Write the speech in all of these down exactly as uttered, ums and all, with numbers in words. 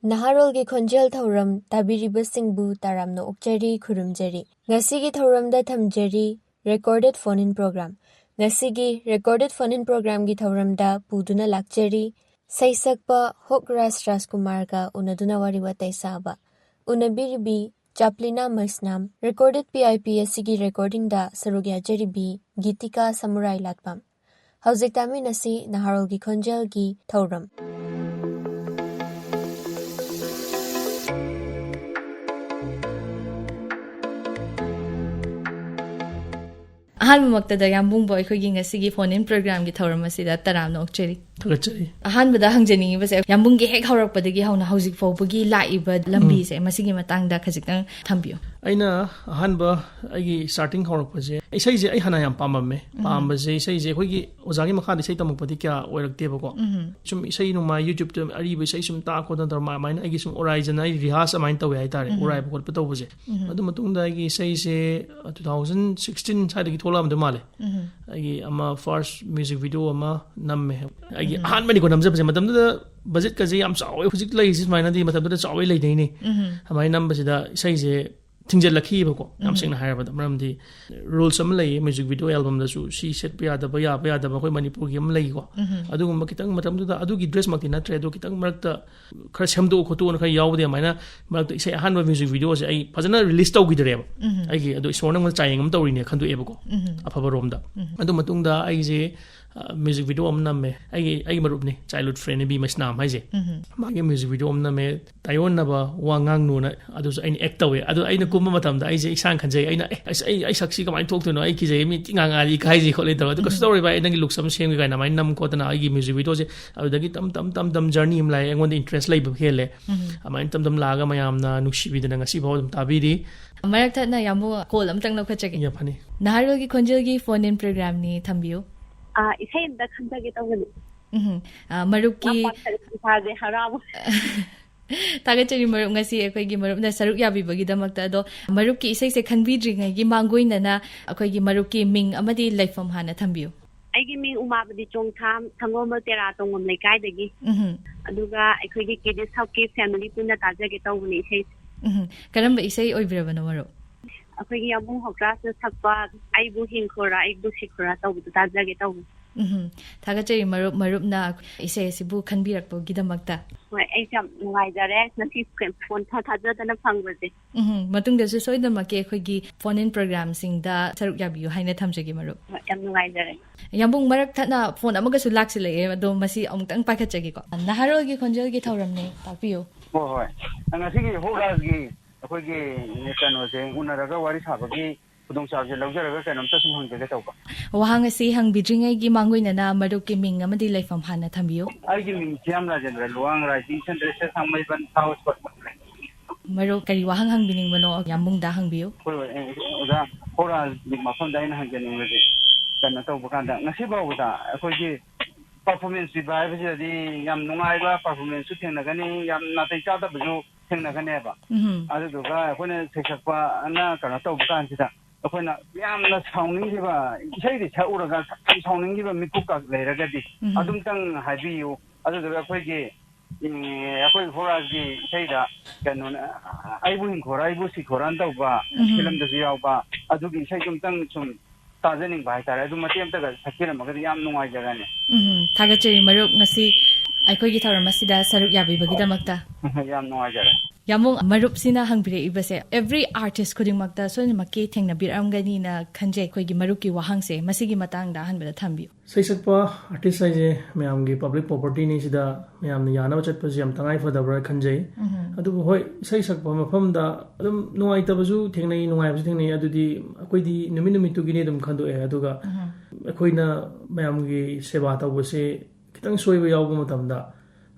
ꯅꯍꯥꯔꯣꯜꯒꯤ ꯈꯣꯟꯖꯦꯜ ꯊꯧꯔꯝ ꯇꯥꯕꯤꯔꯤꯕꯁꯤꯡꯕꯨ ꯇꯔꯥꯝꯅ ꯑꯣꯛꯆꯔꯤ, ꯈꯨꯔꯨꯝꯖꯔꯤ꯫ ꯉꯁꯤꯒꯤ ꯊꯧꯔꯝꯗ ꯊꯝꯖꯔꯤ recorded phone-in program꯫ ꯉꯁꯤꯒꯤ recorded phone-in program-ꯒꯤ ꯊꯧꯔꯝꯗ ꯄꯨꯗꯨꯅ ꯂꯥꯛꯆꯔꯤ ꯁꯩꯁꯛꯄ ꯍꯣꯛ ꯔꯥꯖ ꯔꯥꯖꯀꯨꯃꯥꯔꯒ ꯎꯅꯗꯨꯅ ꯋꯥꯔꯤ ꯋꯥꯇꯥꯏ ꯁꯥꯕ꯫ ꯎꯅꯕꯤꯔꯤꯕꯤ ꯆꯥꯄ꯭ꯂꯤꯅꯥ ꯃꯩꯁꯅꯥꯝ꯫ Recorded P I P ꯑꯁꯤꯒꯤ recording-ꯗ ꯁꯔꯨꯛ ꯌꯥꯖꯔꯤꯕꯤ ꯒꯤꯇꯤꯀꯥ ꯁꯃꯨꯔꯥꯏ ꯂꯥꯠꯄꯝ꯫ ꯍꯧꯖꯤꯛ ꯇꯥꯃꯤꯟꯅꯁꯤ ꯅꯍꯥꯔꯣꯜꯒꯤ ꯈꯣꯟꯖꯦꯜꯒꯤ ꯊꯧꯔꯝ꯫ ꯑꯍꯥꯟꯕꯃꯛꯇꯗ ꯌꯥꯝꯕꯨꯡꯕ ꯑꯩꯈꯣꯏꯒꯤ ꯉꯁꯤꯒꯤ phone-in program-ꯒꯤ ꯊꯧꯔꯝ ꯑꯁꯤꯗ ꯇꯔꯥꯝꯅ ꯑꯣꯛꯆꯔꯤ꯫ ꯊꯥꯒꯠꯆꯔꯤ꯫ ꯑꯍꯥꯟꯕꯗ ꯍꯪꯖꯅꯤꯡꯉꯤꯕꯁꯦ, ꯌꯥꯝꯕꯨꯡꯒꯤ ꯍꯦꯛ ꯍꯧꯔꯛꯄꯗꯒꯤ ꯍꯧꯅ ꯍꯧꯖꯤꯛ ꯐꯥꯎꯕꯒꯤ ꯂꯥꯛꯏꯕ ꯂꯝꯕꯤꯁꯦ, ꯃꯁꯤꯒꯤ ꯃꯇꯥꯡꯗ ꯈꯖꯤꯛꯇꯪ ꯊꯝꯕꯤꯌꯨ꯫ ꯑꯩꯅ ꯑꯍꯥꯟꯕ ꯑꯩꯒꯤ starting ꯍꯧꯔꯛꯄꯁꯦ, ꯏꯁꯩꯁꯦ ꯑꯩ ꯍꯥꯟꯅ ꯌꯥꯝ ꯄꯥꯝꯃꯝꯃꯦ꯫ ꯄꯥꯝꯕꯁꯦ, ꯏꯁꯩꯁꯦ ꯑꯩꯈꯣꯏꯒꯤ ꯑꯣꯖꯥꯒꯤ ꯃꯈꯥꯗ ꯏꯁꯩ ꯇꯝꯃꯛꯄꯗꯤ ꯀꯌꯥ ꯑꯣꯏꯔꯛꯇꯦꯕꯀꯣ꯫ ꯁꯨꯝ ꯏꯁꯩ ꯅꯣꯡꯃꯥꯏ YouTube-ꯇ ꯑꯔꯤꯕ ꯏꯁꯩ ꯁꯨꯝ ꯇꯥ ꯈꯣꯠꯇꯅ ꯇꯧꯔ, ꯑꯗꯨꯃꯥꯏꯅ ꯑꯩꯒꯤ ꯁꯨꯝ ꯑꯣꯔꯥꯏꯖꯅ ꯑꯩ rehearse ꯑꯗꯨꯃꯥꯏꯅ ꯇꯧꯋꯦ ꯍꯥꯏꯇꯥꯔꯦ, ꯑꯣꯔꯥꯏꯕ ꯈꯣꯠꯄ ꯇꯧꯕꯁꯦ꯫ ꯑꯗꯨ ꯃꯇꯨꯡꯗ ꯑꯩꯒꯤ ꯏꯁꯩꯁꯦ two thousand sixteen ꯁ꯭ꯋꯥꯏꯗꯒꯤ ꯊꯣꯛꯂꯛꯑꯝꯗꯣꯏ ꯃꯥꯜꯂꯦ꯫ ꯑꯩꯒꯤ ꯑꯃ first music video ꯑꯃ ꯅꯝꯃꯦ꯫ ꯑꯩꯒꯤ ꯑꯍꯥꯟꯕꯅꯤꯀꯣ ꯅꯝꯖꯕꯁꯦ꯫ ꯃꯇꯝꯗꯨꯗ budget-ꯀꯁꯦ ꯌꯥꯝ ꯆꯥꯎꯋꯦ, ꯍꯧꯖꯤꯛ ꯂꯩꯔꯤꯁꯦ ꯁꯨꯃꯥꯏꯅꯗꯤ ꯃꯇꯝꯗꯨꯗ ꯆꯥꯎꯋꯦ ꯂꯩꯗꯣꯏꯅꯤ꯫ ꯑꯗꯨꯃꯥꯏꯅ ꯅꯝꯕꯁꯤꯗ ꯏꯁꯩꯁꯦ ꯊꯤꯡꯖꯤꯜꯂꯛꯈꯤꯕꯀꯣ, ꯌꯥꯝ ꯁꯦꯡꯅ ꯍꯥꯏꯔꯕꯗ꯫ ꯃꯔꯝꯗꯤ rules ꯑꯃ ꯂꯩꯌꯦ, music video album-ꯗꯁꯨ ꯁꯤ ꯁꯦꯠꯄ ꯌꯥꯗꯕ, ꯌꯥꯕ ꯌꯥꯗꯕ, ꯑꯩꯈꯣꯏ ꯃꯅꯤꯄꯨꯔꯒꯤ ꯑꯃ ꯂꯩꯀꯣ꯫ ꯑꯗꯨꯒꯨꯝꯕ ꯈꯤꯇꯪ ꯃꯇꯝꯗꯨꯗ, ꯑꯗꯨꯒꯤ dress-ꯃꯛꯇꯤ ꯅꯠꯇ꯭ꯔꯦ, ꯑꯗꯣ ꯈꯤꯇꯪ ꯃꯔꯛꯇ ꯈꯔ ꯁꯦꯝꯗꯣꯛꯑꯣ ꯈꯣꯠꯇꯣꯛꯑꯣꯅ ꯈꯔ ꯌꯥꯎꯕꯗꯤ, ꯑꯗꯨꯃꯥꯏꯅ ꯃꯔꯛꯇ ꯏꯁꯩ ꯑꯍꯥꯟꯕ music video-ꯁꯦ ꯑꯩ ꯐꯖꯅ release ꯇꯧꯈꯤꯗ꯭ꯔꯦꯕ꯫ ꯑꯩꯒꯤ ꯑꯗꯨ ꯏꯁꯣꯔꯅ ꯑꯩꯉꯣꯟꯗ ꯆꯥꯌꯦꯡ ꯑꯃ ꯇꯧꯔꯤꯅꯦ ꯈꯟꯗꯣꯛꯑꯦꯕꯀꯣ, ꯑꯐꯕ ꯔꯣꯝꯗ꯫ ꯑꯗꯨ ꯃꯇꯨꯡꯗ ꯑꯩꯁꯦ music video ꯑꯃ ꯅꯝꯃꯦ꯫ ꯑꯩꯒꯤ ꯑꯩꯒꯤ ꯃꯔꯨꯞꯅꯤ, childhood friend-ꯅꯤ, ꯕꯤ ꯃꯩꯁꯅꯥꯝ ꯍꯥꯏꯁꯦ꯫ ꯃꯥꯒꯤ music video ꯑꯃ ꯅꯝꯃꯦ, ꯇꯥꯏꯌꯣꯟꯅꯕ ꯋꯥ ꯉꯥꯡꯅꯨꯅ꯫ ꯑꯗꯨꯁꯨ ꯑꯩꯅ act ꯇꯧꯋꯦ꯫ ꯑꯗꯨ ꯑꯩꯅ ꯀꯨꯝꯕ ꯃꯇꯝꯗ ꯑꯩꯁꯦ ꯏꯁꯥꯅ ꯈꯟꯖꯩ, ꯑꯩꯅ "ꯑꯦ, ꯑꯁ, ꯑꯩ ꯑꯩ ꯁꯛꯁꯤ ꯀꯃꯥꯏꯅ ꯊꯣꯛꯇꯣꯏꯅꯣ? ꯑꯩ ꯀꯤꯖꯩ, ꯃꯤ ꯊꯤ ꯉꯥꯡꯉꯛꯑꯗꯤ ꯏꯀꯥꯏꯖꯩ ꯈꯣꯠꯂꯦ" ꯇꯧꯔꯒ꯫ "ꯑꯗꯨ ꯀꯩꯁꯨ ꯇꯧꯔꯣꯏ ꯚꯥꯏ, ꯑꯩ ꯅꯪꯒꯤ looks ꯑꯃ ꯁꯦꯝꯒꯦ" ꯀꯥꯏꯅ ꯑꯗꯨꯃꯥꯏꯅ ꯅꯝ ꯈꯣꯠꯇꯅ ꯑꯩꯒꯤ music video-ꯁꯦ ꯑꯗꯨꯗꯒꯤ ꯇꯝ ꯇꯝ ꯇꯝ ꯇꯝ journey ꯑꯃ ꯂꯥꯛꯑꯦ꯫ ꯑꯩꯉꯣꯟꯗ interest ꯂꯩꯕ ꯍꯦꯜꯂꯦ꯫ ꯑꯗꯨꯃꯥꯏꯅ ꯇꯝ ꯇꯝ ꯂꯥꯛꯑꯒ ꯃꯌꯥꯝꯅ ꯅꯨꯡꯁꯤꯕꯤꯗꯅ ꯉꯁꯤ ꯐꯥꯎ ꯑꯗꯨꯝ ꯇꯥꯕꯤꯔꯤ꯫ ꯃꯔꯛ ꯊꯠꯅ ꯌꯥꯝꯕꯨꯡ call ꯑꯃꯇꯪ ꯂꯧꯈꯠꯆꯒꯦ꯫ ꯌꯥꯝ ꯐꯅꯤ꯫ ꯅꯍꯥꯔꯣꯜꯒꯤ ꯈꯣꯟꯖꯦꯜꯒꯤ phone-in program-ꯅꯤ, ꯊꯝꯕꯤꯌꯨ꯫ ꯑꯥ, ꯏꯁꯩ ꯑꯝꯇ ꯈꯟꯖꯒꯦ ꯇꯧꯕꯅꯤ꯫ ꯎꯝ, ꯑꯥ, ꯃꯔꯨꯞꯀꯤ ꯌꯥꯝ ꯄꯥꯝꯖꯔꯦ, ꯏꯁꯥꯁꯦ ꯍꯔꯥꯎ꯫ ꯊꯥꯒꯠꯆꯔꯤ ꯃꯔꯨꯞ, ꯉꯁꯤ ꯑꯩꯈꯣꯏꯒꯤ ꯃꯔꯨꯞꯅ ꯁꯔꯨꯛ ꯌꯥꯕꯤꯕꯒꯤꯗꯃꯛꯇ꯫ ꯑꯗꯣ ꯃꯔꯨꯞꯀꯤ ꯏꯁꯩꯁꯦ ꯈꯟꯕꯤꯗ꯭ꯔꯤꯉꯩꯒꯤ ꯃꯥꯡꯒꯣꯏꯅꯅ ꯑꯩꯈꯣꯏꯒꯤ ꯃꯔꯨꯞꯀꯤ ꯃꯤꯡ ꯑꯃꯗꯤ ꯂꯩꯐꯝ ꯍꯥꯟꯅ ꯊꯝꯕꯤꯌꯨ꯫ ꯑꯩꯒꯤ ꯃꯤꯡ ꯎꯃꯥꯕꯗꯤ ꯆꯣꯡꯊꯥꯝ, ꯁꯪꯒꯣꯝꯕ ꯇꯦꯔꯥ ꯇꯣꯡꯉꯝ ꯂꯩꯀꯥꯏꯗꯒꯤ꯫ ꯎꯝ꯫ ꯑꯗꯨꯒ ꯑꯩꯈꯣꯏꯒꯤ ꯀꯦꯗꯤꯁ ꯍꯕꯀꯤ ꯐꯦꯃꯤꯂꯤ ꯄꯨꯟꯅ ꯇꯥꯖꯒꯦ ꯇꯧꯕꯅꯦ ꯏꯁꯩ꯫ ꯎꯝ, ꯀꯔꯝꯕ ꯏꯁꯩ ꯑꯣꯏꯕꯤꯔꯕꯅꯣ, ꯃꯔꯨꯞ? ꯑꯩꯈꯣꯏꯒꯤ ꯌꯥꯝꯕꯨꯡ ꯍꯧꯀ꯭ꯔꯥꯁꯅ ꯁꯛꯄ "ꯑꯩꯕꯨ ꯍꯤꯡꯈꯣꯔꯥ ꯑꯩꯕꯨ ꯁꯤꯈꯣꯔꯥ" ꯇꯧꯕꯗꯣ ꯇꯥꯖꯒꯦ ꯇꯧꯕꯅꯦ꯫ ꯎꯝ, ꯊꯥꯒꯠꯆꯔꯤ, ꯃꯔꯨꯞ, ꯃꯔꯨꯞꯅ ꯏꯁꯩ ꯑꯁꯤꯕꯨ ꯈꯟꯕꯤꯔꯛꯄꯒꯤꯗꯃꯛꯇ꯫ ꯍꯣꯏ, ꯑꯩꯁꯨ ꯌꯥꯝ ꯅꯨꯡꯉꯥꯏꯖꯔꯦ ꯉꯁꯤ ꯐꯣꯟ ꯊꯥ ꯊꯥꯖꯗꯅ ꯐꯪꯕꯁꯦ꯫ ꯎꯝ, ꯃꯇꯨꯡꯗꯁꯨ ꯁꯣꯏꯗꯅꯃꯛꯀꯤ ꯑꯩꯈꯣꯏꯒꯤ ꯐꯣꯟ ꯏꯟ ꯄ꯭ꯔꯣꯒ꯭ꯔꯥꯝꯁꯤꯡꯗ ꯁꯔꯨꯛ ꯌꯥꯕꯤꯌꯨ ꯍꯥꯏꯅ ꯊꯝꯖꯒꯦ, ꯃꯔꯨꯞ꯫ ꯍꯣꯏ, ꯌꯥꯝ ꯅꯨꯡꯉꯥꯏꯖꯔꯦ꯫ ꯌꯥꯝꯕꯨꯡ, ꯃꯔꯛ ꯊꯠꯅ ꯐꯣꯟ ꯑꯃꯒꯁꯨ ꯂꯥꯛꯁꯤꯜꯂꯛꯑꯦ, ꯑꯗꯣ ꯃꯁꯤ ꯑꯃꯨꯛꯇꯪ ꯄꯥꯏꯈꯠꯆꯒꯦꯀꯣ꯫ ꯅꯍꯥꯔꯣꯜꯒꯤ ꯈꯣꯟꯖꯦꯜꯒꯤ ꯊꯧꯔꯝꯅꯦ, ꯇꯥꯛꯄꯤꯌꯨ꯫ ꯍꯣꯏ, ꯍꯣꯏ꯫ ꯉꯁꯤꯒꯤ ꯍꯣꯛꯔꯥꯖꯒꯤ ꯑꯩꯈꯣꯏꯒꯤ ꯀꯩꯅꯣꯁꯦ ꯎꯅꯔꯒ ꯋꯥꯔꯤ ꯁꯥꯕꯒꯤ ꯈꯨꯗꯣꯡꯆꯥꯕꯁꯦ ꯂꯧꯖꯔꯒ ꯀꯩꯅꯣꯝꯇ ꯁꯨꯝ ꯍꯪꯖꯒꯦ ꯇꯧꯕ꯫ ꯋꯥꯍꯪ ꯑꯁꯤ ꯍꯪꯕꯤꯗ꯭ꯔꯤꯉꯩꯒꯤ ꯃꯥꯡꯑꯣꯏꯅꯅ ꯃꯔꯨꯞꯀꯤ ꯃꯤꯡ ꯑꯃꯗꯤ ꯂꯩꯐꯝ ꯍꯥꯟꯅ ꯊꯝꯕꯤꯌꯨ꯫ ꯑꯩꯒꯤ ꯃꯤꯡ ꯁꯤꯌꯥꯝ ꯔꯥꯖꯦꯟꯗ꯭ꯔ ꯂꯨꯋꯥꯡ, ꯔꯥꯏꯖꯤꯡ ꯁꯟꯗ꯭ꯔꯦꯁ ꯊꯥꯡꯃꯩꯕꯟ ꯁꯥꯎꯠ ꯀꯣꯠ꯫ ꯃꯔꯨꯞ, ꯀꯔꯤ ꯋꯥꯍꯪ ꯍꯪꯕꯤꯅꯤꯡꯕꯅꯣ? ꯌꯥꯝꯕꯨꯡꯗ ꯍꯪꯕꯤꯌꯨ꯫ ꯑꯩꯈꯣꯏ, ꯑꯦ, ꯑꯣꯖꯥ, ꯍꯣꯔꯥꯒꯤ ꯃꯐꯝꯗ ꯑꯩꯅ ꯍꯪꯖꯅꯤꯡꯕꯁꯦ ꯀꯩꯅꯣ ꯇꯧꯕ ꯀꯥꯟꯗ, ꯉꯁꯤ ꯐꯥꯎꯕꯗ ꯑꯩꯈꯣꯏꯒꯤ ꯄꯔꯐꯣꯔꯃꯦꯟꯁ ꯄꯤꯕ ꯍꯥꯏꯕꯁꯤꯗꯗꯤ ꯌꯥꯝ ꯅꯨꯡꯉꯥꯏꯕ ꯄꯔꯐꯣꯔꯃꯦꯟꯁꯁꯨ ꯊꯦꯡꯅꯒꯅꯤ, ꯌꯥꯝ ꯅꯥꯇꯩ ꯆꯥꯗꯕꯁꯨ ꯊꯦꯡꯅꯒꯅꯦꯕ꯫ ꯎꯝ꯫ ꯑꯗꯨꯗꯨꯒ ꯑꯩꯈꯣꯏꯅ ꯁꯩꯁꯛꯄꯅ ꯀꯩꯅꯣ ꯇꯧꯕ ꯀꯥꯟꯁꯤꯗ ꯑꯩꯈꯣꯏꯅ ꯌꯥꯝꯅ ꯁꯥꯎꯅꯤꯡꯈꯤꯕ, ꯏꯁꯩꯗꯤ ꯁꯛꯎꯔꯒ ꯌꯥꯝ ꯁꯥꯎꯅꯤꯡꯈꯤꯕ ꯃꯤꯀꯨꯞꯀ ꯂꯩꯔꯒꯗꯤ ꯎꯝ꯫ ꯑꯗꯨꯝꯇꯪ ꯍꯥꯏꯕꯤꯌꯨ꯫ ꯑꯗꯨꯗꯨꯒ ꯑꯩꯈꯣꯏꯒꯤ ꯎꯝ, ꯑꯩꯈꯣꯏ ꯍꯣꯔꯥꯁꯀꯤ ꯏꯁꯩꯗ ꯀꯩꯅꯣꯅ, "ꯑꯩꯕꯨ ꯍꯤꯡꯈꯣꯔꯥ ꯑꯩꯕꯨ ꯁꯤꯈꯣꯔꯥꯅ" ꯇꯧꯕ ꯎꯝ꯫ ꯐꯤꯂꯝꯗꯁꯨ ꯌꯥꯎꯕ ꯑꯗꯨꯒꯤ ꯏꯁꯩꯗꯨ ꯑꯝꯇꯪ ꯁꯨꯝ ꯇꯥꯖꯅꯤꯡꯕ ꯍꯥꯏꯇꯥꯔꯦ꯫ ꯑꯗꯨ ꯃꯇꯦꯛ ꯑꯝꯇꯒ ꯁꯛꯄꯤꯔꯝꯃꯒꯗꯤ ꯌꯥꯝ ꯅꯨꯡꯉꯥꯏꯖꯒꯅꯤ꯫ ꯎꯝ, ꯊꯥꯒꯠꯆꯔꯤ ꯃꯔꯨꯞ, ꯉꯁꯤ ꯑꯩꯈꯣꯏꯒꯤ ꯊꯧꯔꯝ ꯑꯁꯤꯗ ꯁꯔꯨꯛ ꯌꯥꯕꯤꯕꯒꯤꯗꯃꯛꯇ꯫ ꯌꯥꯝ ꯅꯨꯡꯉꯥꯏꯖꯔꯦ꯫ ꯌꯥꯝꯕꯨꯡ, ꯃꯔꯨꯞꯁꯤꯅ ꯍꯪꯕꯤꯔꯛꯏꯕꯁꯦ every artist ꯈꯨꯗꯤꯡꯃꯛꯇ ꯁꯣꯏꯗꯅꯃꯛꯀꯤ ꯊꯦꯡꯅꯕꯤꯔꯛꯑꯝꯒꯅꯤꯅ ꯈꯟꯖꯩ꯫ ꯑꯩꯈꯣꯏꯒꯤ ꯃꯔꯨꯞꯀꯤ ꯋꯥꯍꯪꯁꯦ ꯃꯁꯤꯒꯤ ꯃꯇꯥꯡꯗ ꯑꯍꯥꯟꯕꯗ ꯊꯝꯕꯤꯌꯨ꯫ ꯏꯁꯩ ꯁꯛꯄ ꯑꯥꯔꯇꯤꯁ ꯍꯥꯏꯁꯦ ꯃꯌꯥꯝꯒꯤ ꯄꯕ꯭ꯂꯤꯛ ꯄ꯭ꯔꯣꯄꯔꯇꯤꯅꯤ, ꯁꯤꯗ ꯃꯌꯥꯝꯅ ꯌꯥꯅꯕ ꯆꯠꯄꯁꯦ ꯌꯥꯝ ꯇꯉꯥꯏ ꯐꯗꯕ꯭ꯔꯥ ꯈꯟꯖꯩ꯫ ꯎꯝ꯫ ꯑꯗꯨꯕꯨ ꯍꯣꯏ, ꯏꯁꯩ ꯁꯛꯄ ꯃꯐꯝꯗ ꯑꯗꯨꯝ ꯅꯨꯡꯉꯥꯏꯇꯕꯁꯨ ꯊꯦꯡꯅꯩ, ꯅꯨꯡꯉꯥꯏꯕꯁꯨ ꯊꯦꯡꯅꯩ꯫ ꯑꯗꯨꯗꯤ ꯑꯩꯈꯣꯏꯗꯤ ꯅꯨꯃꯤꯠ ꯅꯨꯃꯤꯠꯇꯨꯒꯤꯅꯤ ꯑꯗꯨꯝ ꯈꯟꯗꯣꯛꯑꯦ꯫ ꯑꯗꯨꯒ ꯎꯝ꯫ ꯑꯩꯈꯣꯏꯅ ꯃꯌꯥꯝꯒꯤ ꯁꯦꯕꯥ ꯇꯧꯕꯁꯦ ꯈꯤꯇꯪ ꯁꯣꯏꯕ ꯌꯥꯎꯕ ꯃꯇꯝꯗ,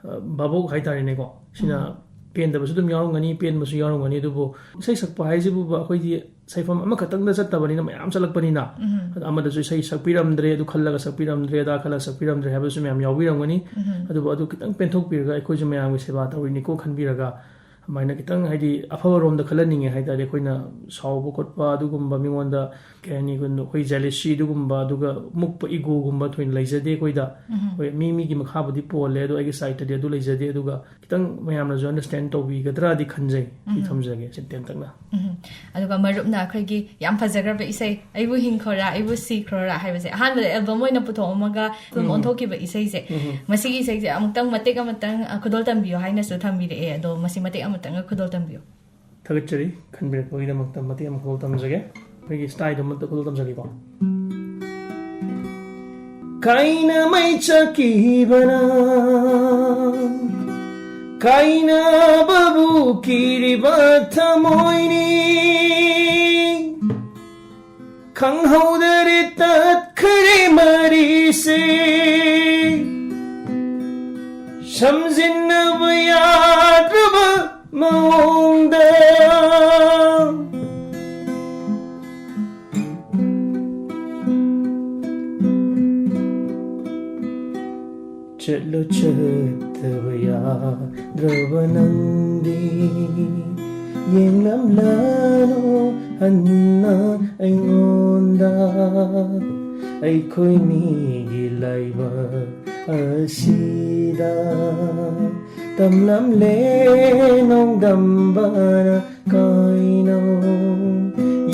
ꯑ, ꯚꯥꯕꯣꯛ ꯍꯥꯏꯇꯥꯔꯦꯅꯦꯀꯣ, ꯁꯤꯅ ꯎꯝ꯫ ꯄꯦꯟꯗꯕꯁꯨ ꯑꯗꯨꯝ ꯌꯥꯎꯔꯝꯒꯅꯤ, ꯄꯦꯟꯕꯁꯨ ꯌꯥꯎꯔꯝꯒꯅꯤ꯫ ꯑꯗꯨꯕꯨ ꯏꯁꯩ ꯁꯛꯄ ꯍꯥꯏꯁꯤꯕꯨꯕ ꯑꯩꯈꯣꯏꯗꯤ ꯁꯩꯐꯝ ꯑꯃꯈꯛꯇꯪꯗ ꯆꯠꯇꯕꯅꯤꯅ ꯃꯌꯥꯝ ꯆꯠꯂꯛꯄꯅꯤꯅ, ꯎꯝ꯫ ꯑꯗ ꯑꯃꯗꯁꯨ ꯏꯁꯩ ꯁꯛꯄꯤꯔꯝꯗ꯭ꯔꯦ, ꯑꯗꯨ ꯈꯜꯂꯒ ꯁꯛꯄꯤꯔꯝꯗ꯭ꯔꯦ, ꯑꯗꯥ ꯈꯜꯂꯒ ꯁꯛꯄꯤꯔꯝꯗ꯭ꯔꯦ ꯍꯥꯏꯕꯁꯨ ꯃꯌꯥꯝ ꯌꯥꯎꯕꯤꯔꯝꯒꯅꯤ꯫ ꯎꯝ꯫ ꯑꯗꯨꯕꯨ ꯑꯗꯨ ꯈꯤꯇꯪ ꯄꯦꯟꯊꯣꯛꯄꯤꯔꯒ ꯑꯩꯈꯣꯏꯁꯨ ꯃꯌꯥꯝꯒꯤ ꯁꯦꯕꯥ ꯇꯧꯔꯤꯅꯤꯀꯣ ꯈꯟꯕꯤꯔꯒ, ꯑꯗꯨꯃꯥꯏꯅ ꯈꯤꯇꯪ, ꯍꯥꯏꯗꯤ, ꯑꯐꯕꯔꯣꯝꯗ ꯈꯜꯍꯟꯅꯤꯡꯉꯦ ꯍꯥꯏ ꯇꯥꯔꯦ꯫ ꯑꯩꯈꯣꯏꯅ ꯁꯥꯎꯕ ꯈꯣꯠꯄ ꯑꯗꯨꯒꯨꯝꯕ, ꯃꯤꯉꯣꯟꯗ ꯀꯩ ꯍꯥꯏꯅꯤ, ꯑꯩꯈꯣꯏ, ꯑꯩꯈꯣꯏ ꯖꯦꯂꯁꯤ ꯑꯗꯨꯒꯨꯝꯕ, ꯑꯗꯨꯒ ꯃꯨꯛꯄ ꯏꯒꯣꯒꯨꯝꯕ ꯊꯣꯏꯅ ꯂꯩꯖꯗꯦ ꯑꯩꯈꯣꯏꯗ꯫ ꯎꯝ꯫ ꯍꯣꯏ, ꯃꯤ ꯃꯤꯒꯤ ꯃꯈꯥꯕꯨꯗꯤ ꯄꯣꯜꯂꯦ, ꯑꯗꯣ ꯑꯩꯒꯤ ꯁꯥꯏꯠꯇꯗꯤ ꯑꯗꯨ ꯂꯩꯖꯗꯦ꯫ ꯑꯗꯨꯒ ꯈꯤꯇꯪ ꯃꯌꯥꯝꯅꯁꯨ ꯑꯟꯗꯔꯁꯇꯦꯟ ꯇꯧꯕꯤꯒꯗ꯭ꯔꯥꯗꯤ ꯈꯟꯖꯩ꯫ ꯁꯤ ꯎꯝ꯫ ꯊꯝꯖꯒꯦ ꯁꯤ ꯇꯦꯟꯇꯛꯅ꯫ ꯎꯝ꯫ ꯑꯗꯨꯒ ꯃꯔꯨꯞꯅ ꯑꯩꯈꯣꯏꯒꯤ ꯌꯥꯝ ꯐꯖꯈ꯭ꯔꯕ ꯏꯁꯩ "ꯑꯩꯕꯨ ꯍꯤꯡꯈꯣꯔꯥ, ꯑꯩꯕꯨ ꯁꯤꯈ꯭ꯔꯣꯔꯥ" ꯍꯥꯏꯕꯁꯦ ꯑꯍꯥꯟꯕꯗ ꯑꯦꯜꯕꯝ ꯑꯣꯏꯅ ꯄꯨꯊꯣꯛꯑꯝꯃꯒ ꯐꯤꯂꯝ ꯎꯝ꯫ ꯑꯣꯟꯊꯣꯛꯈꯤꯕ ꯏꯁꯩꯁꯦ, ꯎꯝ꯫ ꯃꯁꯤꯒꯤ ꯏꯁꯩꯁꯦ ꯑꯃꯨꯛꯇꯪ ꯃꯇꯦꯛ ꯑꯃꯇꯪ, ꯑ, ꯈꯨꯗꯣꯜ ꯇꯝꯕꯤꯌꯣ ꯍꯥꯏꯅꯁꯨ ꯊꯝꯕꯤꯔꯛꯑꯦ꯫ ꯑꯗꯣ ꯃꯁꯤ ꯃꯇꯦꯛ ꯑꯃꯇꯪꯒ ꯈꯨꯗꯣꯜ ꯇꯝꯕꯤꯌꯣ꯫ ꯊꯥꯒꯠꯆꯔꯤ, ꯈꯟꯕꯤꯔꯛꯄꯒꯤꯗꯃꯛꯇ꯫ ꯃꯇꯦꯛ ꯑꯃ ꯈꯨꯗꯣꯜ ꯇꯝꯖꯒꯦ꯫ ꯑꯩꯈꯣꯏꯒꯤ ꯁ꯭ꯇꯥꯏꯜꯗꯣ ꯑꯃꯠꯇ ꯈꯨꯗꯣꯜ ꯇꯝꯖꯒꯦꯀꯣ꯫ ꯀꯥꯏꯅ ꯃꯩ ꯆꯥꯛꯈꯤꯕꯅ ꯀꯥꯏꯅꯕꯕꯨ ꯀꯤꯔꯤꯕ ꯊꯃꯣꯏꯅꯤ꯫ ꯈꯪꯍꯧꯗꯔꯦ ꯇꯠꯈꯔꯦ ꯃꯔꯤꯁꯦ꯫ ꯁꯝꯖꯤꯟꯅꯕ ꯌꯥꯗ꯭ꯔꯕ ꯃꯑꯣꯡꯗ꯫ ꯆꯠꯂꯣ ꯆꯠꯇꯕ ꯌꯥꯗ꯭ꯔꯕ ꯅꯪꯗꯤ, ꯌꯦꯡꯂꯝꯂꯅꯨ ꯍꯟꯅ ꯑꯩꯉꯣꯟꯗ꯫ ꯑꯩꯈꯣꯏꯅꯤꯒꯤ ꯂꯥꯏꯕꯛ ꯑꯁꯤꯗ ꯇꯝꯂꯝꯂꯦ ꯅꯣꯡꯗꯝꯕꯅ ꯀꯥꯏꯅꯧ꯫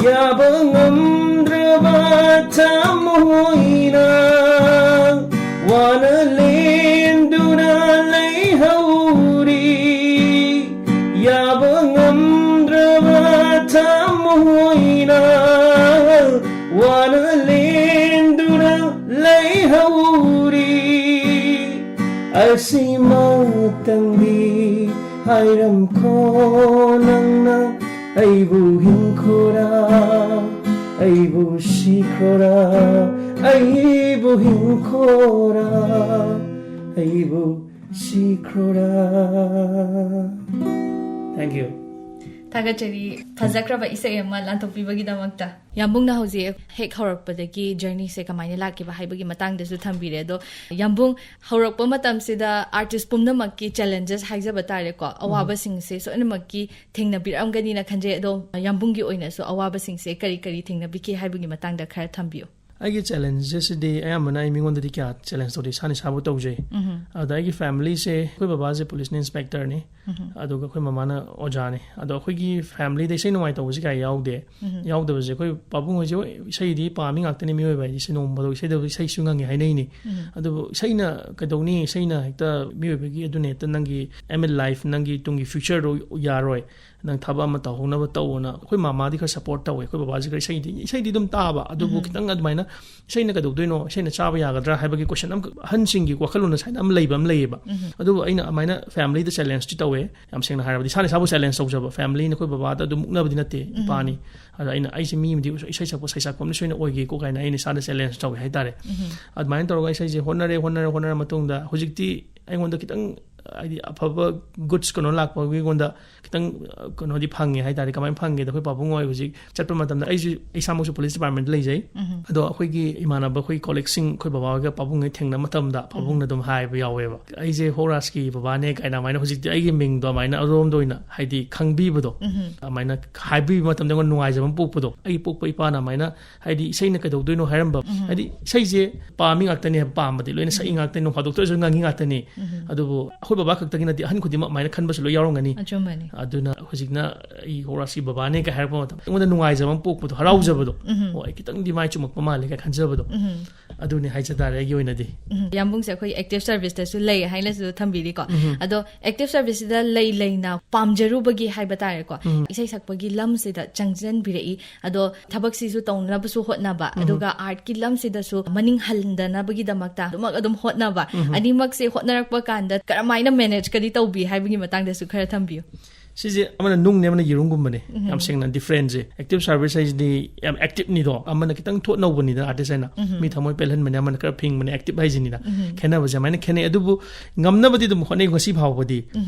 ꯌꯥꯕ ꯉꯝꯗ꯭ꯔꯕ ꯊꯃꯣꯏꯅ ꯋꯥꯅ ꯂꯦꯟꯗꯨꯅ ꯂꯩꯍꯧꯔꯤ꯫ ꯌꯥꯕ ꯉꯝꯗ꯭ꯔꯕ ꯊꯃꯣꯏꯅ ꯋꯥꯅ ꯂꯦꯟꯗꯨꯅ ꯂꯩꯍꯧꯔꯤ꯫ ꯑꯁꯤꯃꯇꯪꯗꯤ ꯍꯥꯏꯔꯝꯈꯣ ꯅꯪꯅ, ꯑꯩꯕꯨ ꯍꯤꯡꯈꯣꯔꯥ, ꯑꯩꯕꯨ ꯁꯤꯈ꯭ꯔꯣꯔꯥ, ꯑꯩꯕꯨ ꯍꯤꯡꯈꯣꯔꯥ, ꯑꯩꯕꯨ ꯁꯤꯈ꯭ꯔꯣꯔꯥ꯫ Thank you. ꯊꯥꯒꯠꯆꯔꯤ, ꯐꯖꯈ꯭ꯔꯕ ꯏꯁꯩ ꯑꯃ ꯂꯥꯟꯊꯣꯛꯄꯤꯕꯒꯤꯗꯃꯛꯇ꯫ ꯌꯥꯝꯕꯨꯡꯅ ꯍꯧꯖꯤꯛ ꯍꯦꯛ ꯍꯧꯔꯛꯄꯗꯒꯤ journey ꯁꯦ ꯀꯃꯥꯏꯅ ꯂꯥꯛꯈꯤꯕ ꯍꯥꯏꯕꯒꯤ ꯃꯇꯥꯡꯗꯁꯨ ꯊꯝꯕꯤꯔꯦ꯫ ꯑꯗꯣ ꯌꯥꯝꯕꯨꯡ, ꯍꯧꯔꯛꯄ ꯃꯇꯝꯁꯤꯗ artist ꯄꯨꯝꯅꯃꯛꯀꯤ challenges ꯍꯥꯏꯖꯕ ꯇꯥꯔꯦꯀꯣ, ꯑꯋꯥꯕꯁꯤꯡꯁꯦ ꯁꯣꯏꯗꯅꯃꯛꯀꯤ ꯊꯦꯡꯅꯕꯤꯔꯛꯑꯝꯒꯅꯤꯅ ꯈꯟꯖꯩ꯫ ꯑꯗꯣ ꯌꯥꯝꯕꯨꯡꯒꯤ ꯑꯣꯏꯅꯁꯨ ꯑꯋꯥꯕꯁꯤꯡꯁꯦ ꯀꯔꯤ ꯀꯔꯤ ꯊꯦꯡꯅꯕꯤꯈꯤ ꯍꯥꯏꯕꯒꯤ ꯃꯇꯥꯡꯗ ꯈꯔ ꯊꯝꯕꯤꯌꯨ꯫ ꯑꯩꯒꯤ challenges ꯁꯤꯗꯤ ꯑꯌꯥꯝꯕꯅ ꯑꯩ ꯃꯤꯉꯣꯟꯗꯗꯤ ꯀꯌꯥ challenge ꯇꯧꯗꯦ, ꯏꯁꯥꯅ ꯏꯁꯥꯕꯨ ꯇꯧꯖꯩ꯫ ꯑꯗ ꯑꯩꯒꯤ family ꯁꯦ, ꯑꯩꯈꯣꯏ ꯕꯕꯥꯁꯦ police ꯅ inspector ꯅꯤ, ꯑꯗꯨꯒ ꯑꯩꯈꯣꯏ ꯃꯃꯥꯅ ꯑꯣꯖꯥꯅꯤ꯫ ꯑꯗꯣ ꯑꯩꯈꯣꯏꯒꯤ family ꯗ ꯏꯁꯩ ꯅꯨꯡꯉꯥꯏ ꯇꯧꯕꯁꯦ ꯀꯌꯥ ꯌꯥꯎꯗꯦ꯫ ꯌꯥꯎꯗꯕꯁꯦ, ꯑꯩꯈꯣꯏ ꯄꯥꯕꯨꯡ ꯍꯣꯏꯁꯦ, ꯍꯣꯏ, ꯏꯁꯩꯗꯤ ꯄꯥꯝꯃꯤ ꯉꯥꯛꯇꯅꯤ, ꯃꯤꯑꯣꯏꯕ ꯍꯥꯏꯗꯤ ꯁꯤ ꯅꯣꯡ ꯐꯥꯗꯣꯛ ꯏꯁꯩꯗꯕꯨ, ꯏꯁꯩꯁꯨ ꯉꯪꯉꯤ ꯍꯥꯏꯅꯩꯅꯤ꯫ ꯑꯗꯨꯕꯨ ꯏꯁꯩꯅ ꯀꯩꯗꯧꯅꯤ, ꯏꯁꯩꯅ ꯍꯦꯛꯇ ꯃꯤꯑꯣꯏꯕꯒꯤ ꯑꯗꯨꯅ ꯍꯦꯛꯇ ꯅꯪꯒꯤ aim in life, ꯅꯪꯒꯤ ꯇꯨꯡꯒꯤ future ꯗꯣ ꯌꯥꯔꯣꯏ, ꯅꯪ ꯊꯕꯛ ꯑꯃ ꯇꯧꯍꯧꯅꯕ ꯇꯧꯑꯣꯅ꯫ ꯑꯩꯈꯣꯏ ꯃꯃꯥꯗꯤ ꯈꯔ support ꯇꯧꯋꯦ, ꯑꯩꯈꯣꯏ ꯕꯕꯥꯁꯤ ꯈꯔ ꯏꯁꯩꯗꯤ, ꯏꯁꯩꯗꯤ ꯑꯗꯨꯝ ꯇꯥꯕ, ꯑꯗꯨꯕꯨ ꯈꯤꯇꯪ ꯑꯗꯨꯃꯥꯏꯅ ꯏꯁꯩꯅ ꯀꯩꯗꯧꯗꯣꯏꯅꯣ, ꯏꯁꯩꯅ ꯆꯥꯕ ꯌꯥꯒꯗ꯭ꯔꯥ ꯍꯥꯏꯕꯒꯤ question ꯑꯃꯈꯛ ꯑꯍꯟꯁꯤꯡꯒꯤ ꯋꯥꯈꯜꯂꯣꯟ ꯁꯥꯏꯅ ꯑꯃ ꯂꯩꯕ ꯑꯃ ꯂꯩꯌꯦꯕ꯫ ꯑꯗꯨꯕꯨ ꯑꯩꯅ ꯑꯗꯨꯃꯥꯏꯅ family ꯗ challenge ꯇꯤ ꯇꯧꯋꯦ꯫ ꯌꯥꯝ ꯁꯦꯡꯅ ꯍꯥꯏꯔꯕꯗ ꯏꯁꯥꯅ ꯏꯁꯥꯕꯨ challenge ꯇꯧꯖꯕ, family ꯅ ꯑꯩꯈꯣꯏ ꯕꯕꯥꯗ ꯑꯗꯨꯝ ꯃꯨꯛꯅꯕꯗꯤ ꯅꯠꯇꯦ, ꯏꯄꯥꯅꯤ꯫ ꯑꯗ ꯑꯩꯅ, "ꯑꯩꯁꯦ ꯃꯤ ꯑꯃꯗꯤ ꯏꯁꯩ ꯁꯛꯄ, ꯁꯩꯁꯛꯄ ꯑꯃꯗꯤ ꯁꯣꯏꯅ ꯑꯣꯏꯒꯦꯀꯣ" ꯀꯥꯏꯅ ꯑꯩꯅ ꯏꯁꯥꯗ challenge ꯇꯧꯋꯦ ꯍꯥꯏꯇꯥꯔꯦ꯫ ꯑꯗꯨꯃꯥꯏꯅ ꯇꯧꯔꯒ ꯏꯁꯩꯁꯦ ꯍꯣꯠꯅꯔꯦ, ꯍꯣꯠꯅꯔꯦ, ꯍꯣꯠꯅꯔ ꯃꯇꯨꯡꯗ ꯍꯧꯖꯤꯛꯇꯤ ꯑꯩꯉꯣꯟꯗ ꯈꯤꯇꯪ, ꯍꯥꯏꯗꯤ, ꯑꯐꯕ goods ꯀꯩꯅꯣ ꯂꯥꯛꯄꯒꯤ ꯑꯩꯉꯣꯟꯗ ꯈꯤꯇꯪ, ꯑ, ꯀꯩꯅꯣꯗꯤ ꯐꯪꯉꯦ ꯍꯥꯏꯇꯥꯔꯦ꯫ ꯀꯃꯥꯏꯅ ꯐꯪꯒꯦꯗ, ꯑꯩꯈꯣꯏ ꯄꯥꯕꯨꯡ ꯍꯣꯏ ꯍꯧꯖꯤꯛ ꯆꯠꯄ ꯃꯇꯝꯗ, ꯑꯩꯁꯨ, ꯑꯩ ꯏꯁꯥꯃꯛꯁꯨ police department ꯇ ꯂꯩꯖꯩ꯫ ꯑꯗꯣ ꯑꯩꯈꯣꯏꯒꯤ ꯏꯃꯥꯟꯅꯕ, ꯑꯩꯈꯣꯏ colleague ꯁꯤꯡ, ꯑꯩꯈꯣꯏ ꯕꯕꯥ ꯍꯣꯏꯒ ꯄꯥꯕꯨꯡ ꯍꯣꯏ ꯊꯦꯡꯅꯕ ꯃꯇꯝꯗ ꯄꯥꯕꯨꯡꯅ ꯑꯗꯨꯝ ꯍꯥꯏꯕ ꯌꯥꯎꯋꯦꯕ, "ꯑꯩꯁꯦ ꯍꯣꯔꯥꯁꯀꯤ ꯕꯕꯥꯅꯦ" ꯀꯥꯏꯅ꯫ ꯑꯗꯨꯃꯥꯏꯅ ꯍꯧꯖꯤꯛꯇꯤ ꯑꯩꯒꯤ ꯃꯤꯡꯗꯣ ꯑꯗꯨꯃꯥꯏꯅ ꯑꯗꯣꯝꯗ ꯑꯣꯏꯅ, ꯍꯥꯏꯗꯤ, ꯈꯪꯕꯤꯕꯗꯣ, ꯑꯗꯨꯃꯥꯏꯅ ꯍꯥꯏꯕꯤꯕ ꯃꯇꯝꯗ ꯑꯩꯉꯣꯟꯗ ꯅꯨꯡꯉꯥꯏꯖꯕ ꯑꯃ ꯄꯣꯛꯄꯗꯣ, ꯑꯩꯒꯤ ꯄꯣꯛꯄ ꯏꯄꯥꯅ ꯑꯗꯨꯃꯥꯏꯅ, ꯍꯥꯏꯗꯤ, ꯏꯁꯩꯅ ꯀꯩꯗꯧꯗꯣꯏꯅꯣ ꯍꯥꯏꯔꯝꯕ, ꯍꯥꯏꯗꯤ, ꯏꯁꯩꯁꯦ ꯄꯥꯝꯃꯤ ꯉꯥꯛꯇꯅꯦ ꯍꯥꯏꯕ, ꯄꯥꯝꯕꯗꯤ ꯂꯣꯏꯅ ꯁꯛꯏ ꯉꯥꯛꯇꯅꯤ, ꯅꯣꯡ ꯐꯥꯗꯣꯛꯇ ꯑꯣꯏꯔꯁꯨ ꯉꯪꯉꯤ ꯉꯥꯛꯇꯅꯤ꯫ ꯑꯗꯨꯕꯨ ꯑꯩꯈꯣꯏ ꯕꯕꯥ ꯈꯛꯇꯒꯤ ꯅꯠꯇꯦ, ꯑꯍꯟ ꯈꯨꯗꯤꯡꯃꯛ ꯑꯗꯨꯃꯥꯏꯅ ꯈꯟꯕꯁꯨ ꯂꯣꯏ ꯌꯥꯎꯔꯝꯒꯅꯤ꯫ ꯑꯆꯨꯝꯕꯅꯤ꯫ ꯑꯗꯨꯅ ꯍꯧꯖꯤꯛꯅ ꯑꯩ ꯍꯣꯔꯥꯁꯀꯤ ꯕꯕꯥꯅꯦ ꯀꯥꯏ ꯍꯥꯏꯔꯛꯄ ꯃꯇꯝꯗ ꯑꯩꯉꯣꯟꯗ ꯅꯨꯡꯉꯥꯏꯖꯕ ꯑꯃ ꯄꯣꯛꯄꯗꯣ, ꯍꯔꯥꯎꯖꯕꯗꯣ, "ꯑꯣ, ꯑꯩ ꯈꯤꯇꯪꯗꯤ ꯃꯥꯏ ꯆꯨꯝꯃꯛꯄ ꯃꯥꯜꯂꯦ" ꯀꯥꯏ ꯈꯟꯖꯕꯗꯣ꯫ ꯑꯗꯨꯅꯤ ꯍꯥꯏꯖ ꯇꯥꯔꯦ ꯑꯩꯒꯤ ꯑꯣꯏꯅꯗꯤ꯫ ꯎꯝ, ꯌꯥꯝꯕꯨꯡꯁꯦ ꯑꯩꯈꯣꯏ active service ꯇꯁꯨ ꯂꯩ ꯍꯥꯏꯅꯁꯨ ꯊꯝꯕꯤꯔꯤꯀꯣ꯫ ꯑꯗꯣ active service ꯁꯤꯗ ꯂꯩ ꯂꯩꯅ ꯄꯥꯝꯖꯔꯨꯕꯒꯤ ꯍꯥꯏꯕ ꯇꯥꯔꯦꯀꯣ, ꯏꯁꯩ ꯁꯛꯄꯒꯤ ꯂꯝꯁꯤꯗ ꯆꯪꯁꯤꯟꯕꯤꯔꯛꯏ꯫ ꯑꯗꯣ ꯊꯕꯛꯁꯤꯁꯨ ꯇꯧꯅꯕꯁꯨ ꯍꯣꯠꯅꯕ, ꯑꯗꯨꯒ art ꯀꯤ ꯂꯝꯁꯤꯗꯁꯨ ꯃꯅꯤꯡ ꯍꯟꯗꯅꯕꯒꯤꯗꯃꯛꯇ ꯑꯗꯨꯃꯛ ꯑꯗꯨꯝ ꯍꯣꯠꯅꯕ, ꯑꯅꯤꯃꯛꯁꯦ ꯍꯣꯠꯅꯔꯛꯄ ꯀꯥꯟꯗ ꯀꯔꯝꯍꯥꯏꯅ manage ꯀꯗꯤ ꯇꯧꯕꯤ ꯍꯥꯏꯕꯒꯤ ꯃꯇꯥꯡꯗꯁꯨ ꯈꯔ ꯊꯝꯕꯤꯌꯨ꯫ ꯁꯤꯁꯦ ꯑꯃꯅ ꯅꯨꯡꯅꯦ, ꯑꯃꯅ ꯌꯦꯔꯨꯝꯒꯨꯝꯕꯅꯦ꯫ ꯌꯥꯝ ꯁꯦꯡꯅ ꯗꯤꯐ꯭ꯔꯦꯟꯁꯁꯦ꯫ ꯑꯦꯛꯇꯤꯚ ꯁꯥꯔꯚꯤꯁ ꯍꯥꯏꯁꯤꯗꯤ ꯌꯥꯝ ꯑꯦꯛꯇꯤꯚꯅꯤꯗꯣ, ꯑꯃꯅ ꯈꯤꯇꯪ ꯊꯣꯠ ꯅꯧꯕꯅꯤꯗꯅ ꯑꯥꯔꯇꯤꯁ ꯍꯥꯏꯅ꯫ ꯃꯤ ꯊꯃꯣꯏ ꯄꯦꯜꯍꯟꯕꯅꯦ, ꯑꯃꯅ ꯈꯔ ꯐꯤꯡꯕꯅꯦ, ꯑꯦꯛꯇꯤꯚ ꯍꯥꯏꯁꯤꯅꯤꯗ꯫ ꯈꯦꯠꯅꯕꯁꯦ ꯑꯗꯨꯃꯥꯏꯅ ꯈꯦꯠꯅꯩ꯫ ꯑꯗꯨꯕꯨ ꯉꯝꯅꯕꯗꯤ ꯑꯗꯨꯝ ꯍꯣꯠꯅꯩ ꯉꯁꯤ ꯐꯥꯎꯕꯗꯤ꯫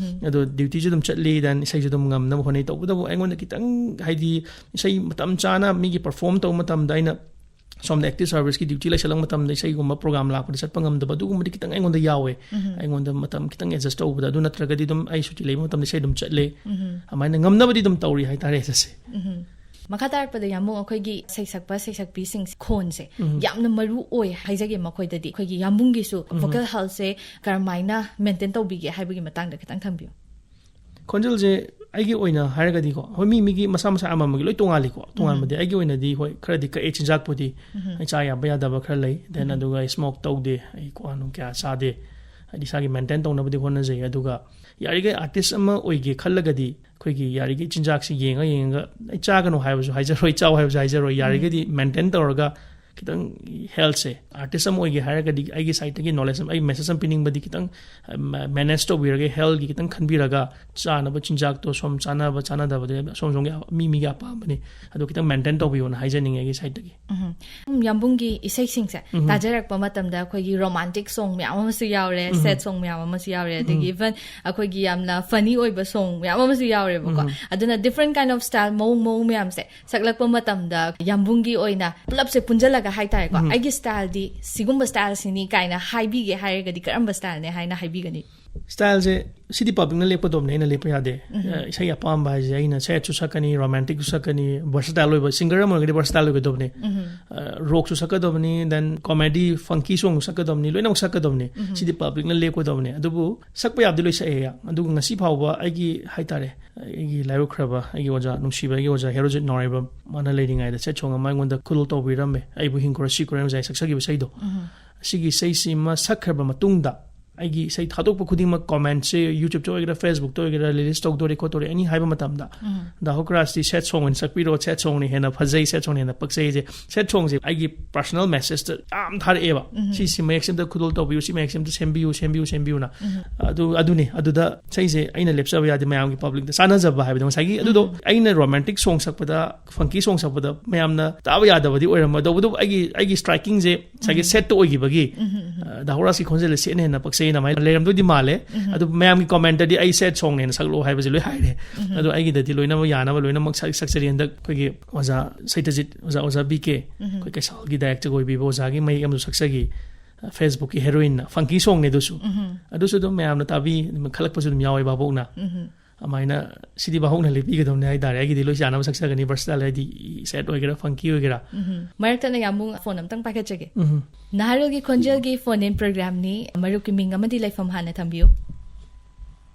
ꯑꯗꯣ ꯗ꯭ꯌꯨꯇꯤꯁꯨ ꯑꯗꯨꯝ ꯆꯠꯂꯤ, ꯗꯦꯟ ꯏꯁꯩꯁꯨ ꯑꯗꯨꯝ ꯉꯝꯅꯕ ꯍꯣꯠꯅꯩ꯫ ꯇꯧꯕꯇꯕꯨ ꯑꯩꯉꯣꯟꯗ ꯈꯤꯇꯪ, ꯍꯥꯏꯗꯤ, ꯏꯁꯩ ꯃꯇꯝ ꯆꯥꯅ ꯃꯤꯒꯤ ꯄꯔꯐꯣꯔꯝ ꯇꯧꯕ ꯃꯇꯝꯗ ꯑꯩꯅ ꯁꯣꯝꯗ ꯑꯦꯛꯇꯤꯚ ꯁꯥꯔꯚꯤꯁꯀꯤ ꯗ꯭ꯌꯨꯇꯤ ꯂꯩꯁꯜꯂꯛꯄ ꯃꯇꯝꯗ ꯏꯁꯩꯒꯨꯝꯕ ꯄ꯭ꯔꯣꯒ꯭ꯔꯥꯝ ꯂꯥꯛꯄꯗ ꯆꯠꯄ ꯉꯝꯗꯕ, ꯑꯗꯨꯒꯨꯝꯕꯗꯤ ꯈꯤꯇꯪ ꯑꯩꯉꯣꯟꯗ ꯌꯥꯎꯋꯦ꯫ ꯑꯩꯉꯣꯟꯗ ꯃꯇꯝ ꯈꯤꯇꯪ ꯑꯦꯗꯖꯁ ꯇꯧꯕꯗ꯫ ꯑꯗꯨ ꯅꯠꯇ꯭ꯔꯒꯗꯤ ꯑꯗꯨꯝ ꯑꯩ ꯁꯨꯇꯤ ꯂꯩꯕ ꯃꯇꯝꯗ ꯏꯁꯩ ꯑꯗꯨꯝ ꯆꯠꯂꯦ꯫ ꯑꯗꯨꯃꯥꯏꯅ ꯉꯝꯅꯕꯗꯤ ꯑꯗꯨꯝ ꯇꯧꯔꯤ ꯍꯥꯏꯇꯥꯔꯦ ꯆꯠꯁꯦ꯫ ꯃꯈꯥ ꯇꯥꯔꯛꯄꯗ ꯌꯥꯝꯕꯨꯡ, ꯑꯩꯈꯣꯏꯒꯤ ꯁꯩꯁꯛꯄ ꯁꯩꯁꯛꯄꯤꯁꯤꯡꯁꯦ ꯈꯣꯟꯁꯦ ꯌꯥꯝꯅ ꯃꯔꯨ ꯑꯣꯏ ꯍꯥꯏꯖꯒꯦ ꯃꯈꯣꯏꯗꯗꯤ꯫ ꯑꯩꯈꯣꯏꯒꯤ ꯌꯥꯝꯕꯨꯡꯒꯤꯁꯨ ꯚꯣꯀꯦꯜ ꯍꯦꯜꯊꯁꯦ ꯀꯔꯝꯍꯥꯏꯅ ꯃꯦꯟꯇꯦꯟ ꯇꯧꯕꯤꯒꯦ ꯍꯥꯏꯕꯒꯤ ꯃꯇꯥꯡꯗ ꯈꯤꯇꯪ ꯊꯝꯕꯤꯌꯨ꯫ ꯈꯣꯟꯖꯦꯜꯁꯦ ꯑꯩꯒꯤ ꯑꯣꯏꯅ ꯍꯥꯏꯔꯒꯗꯤꯀꯣ, ꯍꯣꯏ, ꯃꯤ ꯃꯤꯒꯤ ꯃꯁꯥ ꯃꯁꯥ ꯑꯃꯃꯒꯤ ꯂꯣꯏ ꯇꯣꯉꯥꯜꯂꯤꯀꯣ꯫ ꯇꯣꯉꯥꯟꯕꯗꯤ ꯑꯩꯒꯤ ꯑꯣꯏꯅꯗꯤ, ꯍꯣꯏ, ꯈꯔꯗꯤ ꯀꯛꯑꯦ ꯆꯤꯟꯖꯥꯛꯄꯨꯗꯤ꯫ ꯑꯩ ꯆꯥ ꯌꯥꯕ ꯌꯥꯗꯕ ꯈꯔ ꯂꯩ꯫ ꯗꯦꯟ ꯑꯗꯨꯒ ꯑꯩ ꯁ꯭ꯃꯣꯛ ꯇꯧꯗꯦ, ꯑꯩ ꯀ꯭ꯋꯥ ꯅꯨꯡ ꯀꯌꯥ ꯆꯥꯗꯦ꯫ ꯍꯥꯏꯗꯤ ꯏꯁꯥꯒꯤ ꯃꯦꯟꯇꯦꯟ ꯇꯧꯅꯕꯗꯤ ꯍꯣꯠꯅꯖꯩ꯫ ꯑꯗꯨꯒ ꯌꯥꯔꯤꯈꯩ ꯑꯥꯔꯇꯤꯁ ꯑꯃ ꯑꯣꯏꯒꯦ ꯈꯜꯂꯒꯗꯤ ꯑꯩꯈꯣꯏꯒꯤ ꯌꯥꯔꯤꯈꯩ ꯆꯤꯟꯖꯥꯛꯁꯤ ꯌꯦꯡꯉ ꯌꯦꯡꯉꯒ, ꯑꯩ ꯆꯥꯒꯅꯨ ꯍꯥꯏꯕꯁꯨ ꯍꯥꯏꯖꯔꯣꯏ, ꯆꯥꯎ ꯍꯥꯏꯕꯁꯨ ꯍꯥꯏꯖꯔꯣꯏ, ꯌꯥꯔꯤꯈꯩꯗꯤ ꯃꯦꯟꯇꯦꯟ ꯇꯧꯔꯒ ꯈꯤꯇꯪ ꯍꯦꯜꯊꯁꯦ, ꯑꯥꯔꯇꯤꯁ ꯑꯃ ꯑꯣꯏꯒꯦ ꯍꯥꯏꯔꯒꯗꯤ ꯑꯩꯒꯤ ꯁꯥꯏꯠꯇꯒꯤ ꯅꯣꯂꯦꯖ ꯑꯃ, ꯑꯩ ꯃꯦꯁꯦꯖ ꯑꯃ ꯄꯤꯅꯤꯡꯕꯗꯤ, ꯈꯤꯇꯪ ꯃꯦꯅꯦꯖ ꯇꯧꯕꯤꯔꯒ, ꯍꯦꯜꯊꯀꯤ ꯈꯤꯇꯪ ꯈꯟꯕꯤꯔꯒ ꯆꯥꯅꯕ ꯆꯤꯟꯖꯥꯛꯇꯣ ꯁꯣꯝ ꯆꯥꯅꯕ ꯆꯥꯅꯗꯕꯗꯤ ꯑꯁꯣꯝ ꯁꯣꯝꯒꯤ ꯃꯤ ꯃꯤꯒꯤ ꯑꯄꯥꯝꯕꯅꯤ꯫ ꯑꯗꯣ ꯈꯤꯇꯪ ꯃꯦꯟꯇꯦꯟ ꯇꯧꯕꯤꯌꯣꯅ ꯍꯥꯏꯖꯅꯤꯡꯉꯦ ꯑꯩꯒꯤ ꯁꯥꯏꯠꯇꯒꯤ꯫ ꯎꯝ, ꯌꯥꯝꯕꯨꯡꯒꯤ ꯏꯁꯩꯁꯤꯡꯁꯦ ꯇꯥꯖꯔꯛꯄ ꯃꯇꯝꯗ ꯑꯩꯈꯣꯏꯒꯤ ꯔꯣꯃꯥꯟꯇꯤꯛ ꯁꯣꯡ ꯃꯌꯥꯝ ꯑꯃꯁꯨ ꯌꯥꯎꯔꯦ, ꯁꯦꯠ ꯁꯣꯡ ꯃꯌꯥꯝ ꯑꯃꯁꯨ ꯌꯥꯎꯔꯦ, ꯑꯗꯒꯤ ꯏꯚꯟ ꯑꯩꯈꯣꯏꯒꯤ ꯌꯥꯝꯅ ꯐꯅꯤ ꯑꯣꯏꯕ ꯁꯣꯡ ꯃꯌꯥꯝ ꯑꯃꯁꯨ ꯌꯥꯎꯔꯦꯕꯀꯣ꯫ ꯑꯗꯨꯅ different kind of style, ꯃꯑꯣꯡ ꯃꯑꯣꯡ ꯃꯌꯥꯝꯁꯦ ꯁꯛꯂꯛꯄ ꯃꯇꯝꯗ ꯌꯥꯝꯕꯨꯡꯒꯤ ꯑꯣꯏꯅ ꯄꯨꯂꯞꯁꯦ ꯄꯨꯟꯖꯜꯂꯒ ꯍꯥꯏꯇꯥꯔꯦꯀꯣ, ꯑꯩꯒꯤ ꯁ꯭ꯇꯥꯏꯜꯗꯤ ꯁꯤꯒꯨꯝꯕ ꯁ꯭ꯇꯥꯏꯜꯁꯤꯅꯤ ꯀꯥꯏꯅ ꯍꯥꯏꯕꯤꯒꯦ ꯍꯥꯏꯔꯒꯗꯤ ꯀꯔꯝꯕ ꯁ꯭ꯇꯥꯏꯜꯅꯦ ꯍꯥꯏꯅ ꯍꯥꯏꯕꯤꯒꯅꯤ? ꯁ꯭ꯇꯥꯏꯜꯁꯦ ꯁꯤꯗꯤ ꯄꯕ꯭ꯂꯤꯛꯅ ꯂꯦꯞꯀꯗꯧꯕꯅꯦ, ꯑꯩꯅ ꯂꯦꯞꯄ ꯌꯥꯗꯦ꯫ ꯑ, ꯏꯁꯩ ꯑꯄꯥꯝꯕ ꯍꯥꯏꯁꯦ ꯑꯩꯅ ꯁꯦꯠꯁꯨ ꯁꯛꯀꯅꯤ, ꯔꯣꯃꯥꯟꯇꯤꯛꯁꯨ ꯁꯛꯀꯅꯤ, ꯚꯔꯁꯇꯥꯏꯜ ꯑꯣꯏꯕ, ꯁꯤꯡꯒꯔ ꯑꯃ ꯑꯣꯏꯔꯒꯗꯤ ꯚꯔꯁꯇꯥꯏꯜ ꯑꯣꯏꯒꯗꯧꯕꯅꯦ꯫ ꯑ, ꯔꯣꯛꯁꯨ ꯁꯛꯀꯗꯕꯅꯤ, ꯗꯦꯟ ꯀꯣꯃꯦꯗꯤ, ꯐꯪꯀꯤ ꯁꯣꯡꯁꯨ ꯁꯛꯀꯗꯕꯅꯤ, ꯂꯣꯏꯅꯃꯛ ꯁꯛꯀꯗꯕꯅꯤ꯫ ꯁꯤꯗꯤ ꯄꯕ꯭ꯂꯤꯛꯅ ꯂꯦꯞꯀꯗꯕꯅꯦ꯫ ꯑꯗꯨꯕꯨ ꯁꯛꯄ ꯌꯥꯕꯗꯤ ꯂꯣꯏ ꯁꯛꯑꯦ꯫ ꯑꯗꯨꯒ ꯉꯁꯤ ꯐꯥꯎꯕ ꯑꯩꯒꯤ ꯍꯥꯏꯇꯥꯔꯦ, ꯑꯩꯒꯤ ꯂꯥꯏꯕꯛꯈ꯭ꯔꯕ ꯑꯩꯒꯤ ꯑꯣꯖꯥ, ꯅꯨꯡꯁꯤꯕ ꯑꯩꯒꯤ ꯑꯣꯖꯥ ꯍꯦꯔꯣꯖꯤꯠ ꯅꯥꯎꯔꯦꯝꯕꯝ, ꯃꯥꯅ ꯂꯩꯔꯤꯉꯩꯗ ꯁꯦꯠ ꯁꯣꯡ ꯑꯃ ꯑꯩꯉꯣꯟꯗ ꯈꯨꯗꯣꯜ ꯇꯧꯕꯤꯔꯝꯃꯦ꯫ ꯑꯩꯕꯨ ꯍꯤꯡꯈꯣꯔ ꯁꯤꯈꯣꯔ ꯉꯁꯥꯏ ꯁꯛꯆꯈꯤꯕ ꯏꯁꯩꯗꯣ꯫ ꯑꯁꯤꯒꯤ ꯏꯁꯩꯁꯤꯃ ꯁꯛꯈ꯭ꯔꯕ ꯃꯇꯨꯡꯗ ꯑꯩꯒꯤ ꯏꯁꯩ ꯊꯥꯗꯣꯛꯄ ꯈꯨꯗꯤꯡꯃꯛ comment ꯁꯦ YouTube ꯇ ꯑꯣꯏꯒꯦꯔꯥ, Facebook ꯇ ꯑꯣꯏꯒꯦꯔꯥ, release ꯇꯧꯗꯣꯔꯦ ꯈꯣꯠꯇꯣꯔꯦ, any ꯍꯥꯏꯕ ꯃꯇꯝꯗ, "ꯗꯥ ꯍꯣ ꯀ꯭ꯔꯥꯁꯇꯤ sad song ꯑꯣꯏꯅ ꯁꯛꯄꯤꯔꯣ, sad song ꯅ ꯍꯦꯟꯅ ꯐꯖꯩ, sad song ꯅ ꯍꯦꯟꯅ ꯄꯛꯆꯩ" ꯁꯦ, sad song ꯁꯦ ꯑꯩꯒꯤ personal message ꯇ ꯌꯥꯝ ꯊꯥꯔꯛꯑꯦꯕ꯫ "ꯁꯤ, ꯁꯤ ꯃꯌꯦꯛꯁꯦ ꯑꯝꯇ ꯈꯨꯗꯣꯜ ꯇꯧꯕꯤꯌꯨ, ꯁꯤ ꯃꯌꯦꯛꯁꯦ ꯑꯝꯇ ꯁꯦꯝꯕꯤꯌꯨ, ꯁꯦꯝꯕꯤꯌꯨ, ꯁꯦꯝꯕꯤꯌꯨꯅ"꯫ ꯑꯗꯨ, ꯑꯗꯨꯅꯤ, ꯑꯗꯨꯗ ꯏꯁꯩꯁꯦ ꯑꯩꯅ ꯂꯦꯞꯆꯕ ꯌꯥꯗꯦ, ꯃꯌꯥꯝꯒꯤ public ꯇ ꯆꯥꯟꯅꯖꯕ ꯍꯥꯏꯕꯗꯣ꯫ ꯉꯁꯥꯏꯒꯤ ꯑꯗꯨꯗꯣ ꯑꯩꯅ romantic song ꯁꯛꯄꯗ, funky song ꯁꯛꯄꯗ ꯃꯌꯥꯝꯅ ꯇꯥꯕ ꯌꯥꯗꯕꯗꯤ ꯑꯣꯏꯔꯝꯃꯣꯏ, ꯇꯧꯕꯇꯕꯨ ꯑꯩꯒꯤ, ꯑꯩꯒꯤ striking ꯁꯦ ꯉꯁꯥꯏꯒꯤ sad ꯇ ꯑꯣꯏꯈꯤꯕꯒꯤ, ꯑ, ꯗꯥ ꯍꯣ ꯀ꯭ꯔꯥꯁꯀꯤ ꯈꯣꯟꯖꯦꯜꯁꯦ sad ꯅ ꯍꯦꯟꯅ ꯄꯛꯆꯩꯅ ꯑꯗꯨꯃꯥꯏꯅ ꯂꯩꯔꯝꯗꯣꯏꯗꯤ ꯃꯥꯜꯂꯦ꯫ ꯑꯗꯨ ꯃꯌꯥꯝꯒꯤ comment ꯇꯗꯤ "ꯑꯩ sad song ꯅ ꯍꯦꯟꯅ ꯁꯛꯂꯛꯑꯣ" ꯍꯥꯏꯕꯁꯦ ꯂꯣꯏ ꯍꯥꯏꯔꯦ꯫ ꯑꯗꯣ ꯑꯩꯒꯤꯗꯗꯤ ꯂꯣꯏꯅꯃꯛ ꯌꯥꯅꯕ ꯂꯣꯏꯅꯃꯛ ꯁꯛ-, ꯁꯛꯆꯔꯤ꯫ ꯍꯟꯗꯛ ꯑꯩꯈꯣꯏꯒꯤ ꯑꯣꯖꯥ ꯁꯩꯇꯖꯤꯠ, ꯑꯣꯖꯥ, ꯑꯣꯖꯥ ꯕꯤ ꯀꯦ, ꯑꯩꯈꯣꯏ ꯀꯩꯁꯥꯜꯒꯤ ꯗꯥꯏꯔꯦꯛ ꯖꯒꯣꯏ ꯄꯤꯕ ꯑꯣꯖꯥꯒꯤ ꯃꯌꯦꯛ ꯑꯃꯁꯨ ꯁꯛꯆꯈꯤ꯫ Facebook ꯀꯤ heroine ꯅ, funky song ꯅꯦ ꯑꯗꯨꯁꯨ꯫ ꯑꯗꯨꯁꯨ ꯑꯗꯨꯝ ꯃꯌꯥꯝꯅ ꯇꯥꯕꯤ, ꯑꯗꯨꯝ ꯈꯜꯂꯛꯄꯁꯨ ꯑꯗꯨꯝ ꯌꯥꯎꯋꯦ ꯚꯥꯕꯣꯛꯅ꯫ ꯑꯗꯨꯃꯥꯏꯅ ꯁꯤꯗꯤ ꯚꯥꯕꯣꯛꯅ ꯂꯦꯞꯄꯤꯒꯗꯕꯅꯤ ꯍꯥꯏꯇꯥꯔꯦ꯫ ꯑꯩꯒꯤꯗꯤ ꯂꯣꯏ ꯌꯥꯅꯕ ꯁꯛꯆꯒꯅꯤ, versatile ꯍꯥꯏꯗꯤ sad ꯑꯣꯏꯒꯦꯔꯥ, funky ꯑꯣꯏꯒꯦꯔꯥ꯫ ꯃꯔꯛ ꯊꯠꯅ ꯌꯥꯝꯕꯨꯡ phone ꯑꯝꯇꯪ ꯄꯥꯏꯈꯠꯆꯒꯦ꯫ ꯅꯍꯥꯔꯣꯜꯒꯤ ꯈꯣꯟꯖꯦꯜꯒꯤ phone in program ꯅꯤ, ꯃꯔꯨꯞꯀꯤ ꯃꯤꯡ ꯑꯃꯗꯤ ꯂꯩꯐꯝ ꯍꯥꯟꯅ ꯊꯝꯕꯤꯌꯨ꯫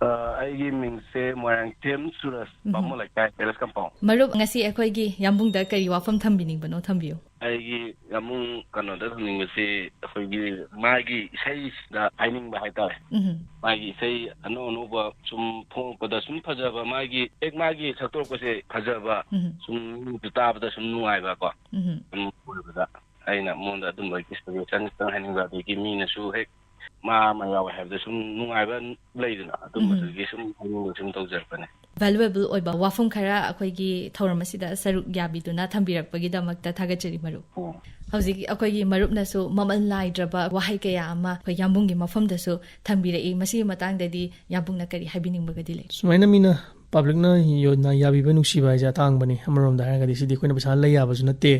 ꯑ, ꯑꯩꯒꯤ ꯃꯤꯡꯁꯦ ꯃꯣꯏꯔꯥꯡꯊꯦꯝ ꯁꯨꯔꯖ, ꯕꯥꯃꯣꯟ ꯂꯩꯀꯥꯏ, ꯄꯦꯂꯦꯁ ꯀꯝꯄꯥꯎꯟ꯫ ꯃꯔꯨꯞ, ꯉꯁꯤ ꯑꯩꯈꯣꯏꯒꯤ ꯌꯥꯝꯕꯨꯡꯗ ꯀꯔꯤ ꯋꯥꯐꯝ ꯊꯝꯕꯤꯅꯤꯡꯕꯅꯣ, ꯊꯝꯕꯤꯌꯨ꯫ ꯑꯩꯒꯤ ꯌꯥꯝꯕꯨꯡ ꯀꯩꯅꯣꯗ ꯊꯝꯅꯤꯡꯕꯁꯤ ꯑꯩꯈꯣꯏꯒꯤ ꯃꯥꯒꯤ ꯏꯁꯩꯁꯤꯗ ꯍꯥꯏꯅꯤꯡꯕ ꯍꯥꯏꯇꯥꯔꯦ꯫ ꯃꯥꯒꯤ ꯏꯁꯩ ꯑꯅꯧ ꯑꯅꯧꯕ ꯁꯨꯝ ꯐꯣꯡꯉꯛꯄꯗ ꯁꯨꯝ ꯐꯖꯕ, ꯃꯥꯒꯤ ꯍꯦꯛ ꯃꯥꯒꯤ ꯁꯛꯇꯣꯔꯛꯄꯁꯦ ꯐꯖꯕ, ꯁꯨꯝ ꯃꯤꯁꯨ ꯇꯥꯕꯗ ꯁꯨꯝ ꯅꯨꯡꯉꯥꯏꯕꯀꯣ꯫ ꯁꯨꯝ ꯑꯣꯏꯕꯗ ꯑꯩꯅ ꯃꯉꯣꯟꯗ ꯑꯗꯨꯝꯕꯒꯤ suggestion ꯈꯤꯇꯪ ꯍꯥꯏꯅꯤꯡꯕ, ꯑꯗꯒꯤ ꯃꯤꯅꯁꯨ ꯍꯦꯛ ꯃꯥ ꯑꯃ ꯌꯥꯎꯋꯦ ꯍꯥꯏꯕꯗ ꯁꯨꯝ ꯅꯨꯡꯉꯥꯏꯕ ꯂꯩꯗꯅ, ꯑꯗꯨꯝꯕꯗꯨꯒꯤ ꯁꯨꯝ ꯍꯥꯏꯅꯤꯡꯕ ꯁꯨꯝ ꯇꯧꯖꯔꯛꯄꯅꯦ꯫ Valuable ꯑꯣꯏꯕ ꯋꯥꯐꯝ ꯈꯔ ꯑꯩꯈꯣꯏꯒꯤ ꯊꯧꯔꯝ ꯑꯁꯤꯗ ꯁꯔꯨꯛ ꯌꯥꯕꯤꯗꯨꯅ ꯊꯝꯕꯤꯔꯛꯄꯒꯤꯗꯃꯛꯇ ꯊꯥꯒꯠꯆꯔꯤ, ꯃꯔꯨꯞ꯫ ꯎꯝ꯫ ꯍꯧꯖꯤꯛ ꯑꯩꯈꯣꯏꯒꯤ ꯃꯔꯨꯞꯅꯁꯨ ꯃꯃꯜ ꯅꯥꯏꯗ꯭ꯔꯕ ꯋꯥꯍꯩ ꯀꯌꯥ ꯑꯃ ꯑꯩꯈꯣꯏ ꯌꯥꯝꯕꯨꯡꯒꯤ ꯃꯐꯝꯗꯁꯨ ꯊꯝꯕꯤꯔꯛꯏ꯫ ꯃꯁꯤꯒꯤ ꯃꯇꯥꯡꯗꯗꯤ ꯌꯥꯝꯕꯨꯡꯅ ꯀꯔꯤ ꯍꯥꯏꯕꯤꯅꯤꯡꯕꯒꯗꯤ ꯂꯩ? ꯁꯨꯃꯥꯏꯅ ꯃꯤꯅ, public ꯅ ꯌꯣꯟꯅ ꯌꯥꯕꯤꯕ ꯅꯨꯡꯁꯤꯕ ꯍꯥꯏꯁꯦ ꯑꯇꯥꯡꯕꯅꯤ꯫ ꯑꯃꯔꯣꯝꯗ ꯍꯥꯏꯔꯒꯗꯤ ꯁꯤꯗꯤ ꯑꯩꯈꯣꯏꯅ ꯄꯩꯁꯥ ꯂꯩ ꯌꯥꯕꯁꯨ ꯅꯠꯇꯦ꯫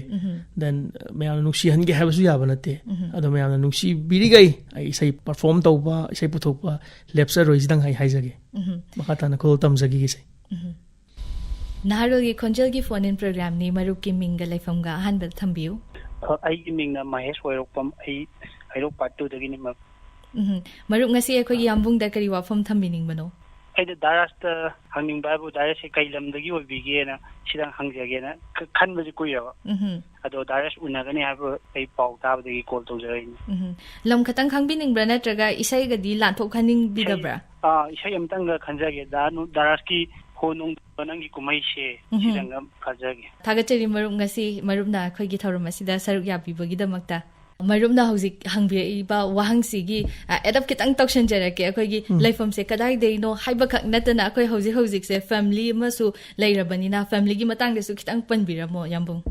Then, ꯃꯌꯥꯝꯅ ꯅꯨꯡꯁꯤꯍꯟꯒꯦ ꯍꯥꯏꯕꯁꯨ ꯌꯥꯕ ꯅꯠꯇꯦ꯫ ꯑꯗꯣ ꯃꯌꯥꯝꯅ ꯅꯨꯡꯁꯤꯕꯤꯔꯤꯈꯩ ꯑꯩ ꯏꯁꯩ perform ꯇꯧꯕ, ꯏꯁꯩ ꯄꯨꯊꯣꯛꯄ ꯂꯦꯞꯆꯔꯣꯏꯁꯤꯗꯪ ꯑꯩ ꯍꯥꯏꯖꯒꯦ꯫ ꯃꯈꯥ ꯇꯥꯅ ꯈꯨꯗꯣꯜ ꯇꯝꯖꯈꯤꯒꯦ ꯏꯁꯩ꯫ ꯅꯍꯥꯔꯣꯜꯒꯤ ꯈꯣꯟꯖꯦꯜꯒꯤ phone in program ꯅꯤ, ꯃꯔꯨꯞꯀꯤ ꯃꯤꯡꯒ ꯂꯩꯐꯝꯒ ꯑꯍꯥꯟꯕꯗ ꯊꯝꯕꯤꯌꯨ꯫ ꯑ, ꯑꯩꯒꯤ ꯃꯤꯡꯅ ꯃꯍꯦꯁ ꯋꯥꯏꯔꯣꯛꯄꯝ, ꯑꯩ ꯍꯩꯔꯣꯛ part two ꯗꯒꯤꯅꯤ, ꯃꯔꯨꯞ꯫ ꯎꯝ꯫ ꯃꯔꯨꯞ, ꯉꯁꯤ ꯑꯩꯈꯣꯏꯒꯤ ꯌꯥꯝꯕꯨꯡꯗ ꯀꯔꯤ ꯋꯥꯐꯝ ꯊꯝꯕꯤꯅꯤꯡꯕꯅꯣ? ꯑꯩꯅ ꯗꯥ ꯔꯥꯖꯇ ꯍꯪꯅꯤꯡꯕ ꯍꯥꯏꯕꯨ, ꯗꯥ ꯔꯥꯖꯁꯦ ꯀꯩ ꯂꯝꯗꯒꯤ ꯑꯣꯏꯕꯤꯒꯦꯅ ꯁꯤꯗꯪ ꯍꯪꯖꯒꯦꯅ ꯈ-, ꯈꯟꯕꯁꯦ ꯀꯨꯏꯔꯕ꯫ ꯎꯝꯍꯨꯝ꯫ ꯑꯗꯣ ꯗꯥ ꯔꯥꯖ ꯎꯅꯒꯅꯤ ꯍꯥꯏꯕ ꯑꯩ ꯄꯥꯎ ꯇꯥꯕꯗꯒꯤ ꯀꯣꯜ ꯇꯧꯖꯔꯛꯏꯅꯤ꯫ ꯎꯝꯍꯨꯝ꯫ ꯂꯝ ꯈꯇꯪ ꯈꯪꯕꯤꯅꯤꯡꯕ꯭ꯔꯥ, ꯅꯠꯇ꯭ꯔꯒ ꯏꯁꯩꯒꯗꯤ ꯂꯥꯟꯊꯣꯛꯍꯟꯅꯤꯡꯕꯤꯗꯕ꯭ꯔꯥ? ꯏꯁꯩ, ꯑꯥ, ꯏꯁꯩ ꯑꯝꯇꯪꯒ ꯈꯟꯖꯒꯦ꯫ ꯗꯥ ꯅꯨ-, ꯗꯥ ꯔꯥꯖꯀꯤ ꯍꯣ ꯅꯣꯡꯗꯝꯕ ꯅꯪꯒꯤ ꯀꯨꯝꯍꯩꯁꯦ, ꯎꯝꯍꯨꯝ꯫ ꯁꯤꯗꯪꯒ ꯐꯖꯒꯦ꯫ ꯊꯥꯒꯠꯆꯔꯤ ꯃꯔꯨꯞ, ꯉꯁꯤ ꯃꯔꯨꯞꯅ ꯑꯩꯈꯣꯏꯒꯤ ꯊꯧꯔꯝ ꯑꯁꯤꯗ ꯁꯔꯨꯛ ꯌꯥꯕꯤꯕꯒꯤꯗꯃꯛꯇ꯫ ꯃꯔꯨꯞꯅ ꯍꯧꯖꯤꯛ ꯍꯪꯕꯤꯔꯛꯏꯕ ꯋꯥꯍꯪꯁꯤꯒꯤ, ꯑ, add up ꯈꯤꯇꯪ ꯇꯧꯁꯟꯖꯔꯛꯀꯦ꯫ ꯑꯩꯈꯣꯏꯒꯤ ꯎꯝ꯫ ꯂꯩꯐꯝꯁꯦ ꯀꯗꯥꯏꯗꯩꯅꯣ ꯍꯥꯏꯕꯈꯛ ꯅꯠꯇꯅ, ꯑꯩꯈꯣꯏ ꯍꯧꯖꯤꯛ ꯍꯧꯖꯤꯛꯁꯦ family ꯑꯃꯁꯨ ꯂꯩꯔꯕꯅꯤꯅ, family ꯒꯤ ꯃꯇꯥꯡꯗꯁꯨ ꯈꯤꯇꯪ ꯄꯟꯕꯤꯔꯝꯃꯣ, ꯌꯥꯝꯕꯨꯡ꯫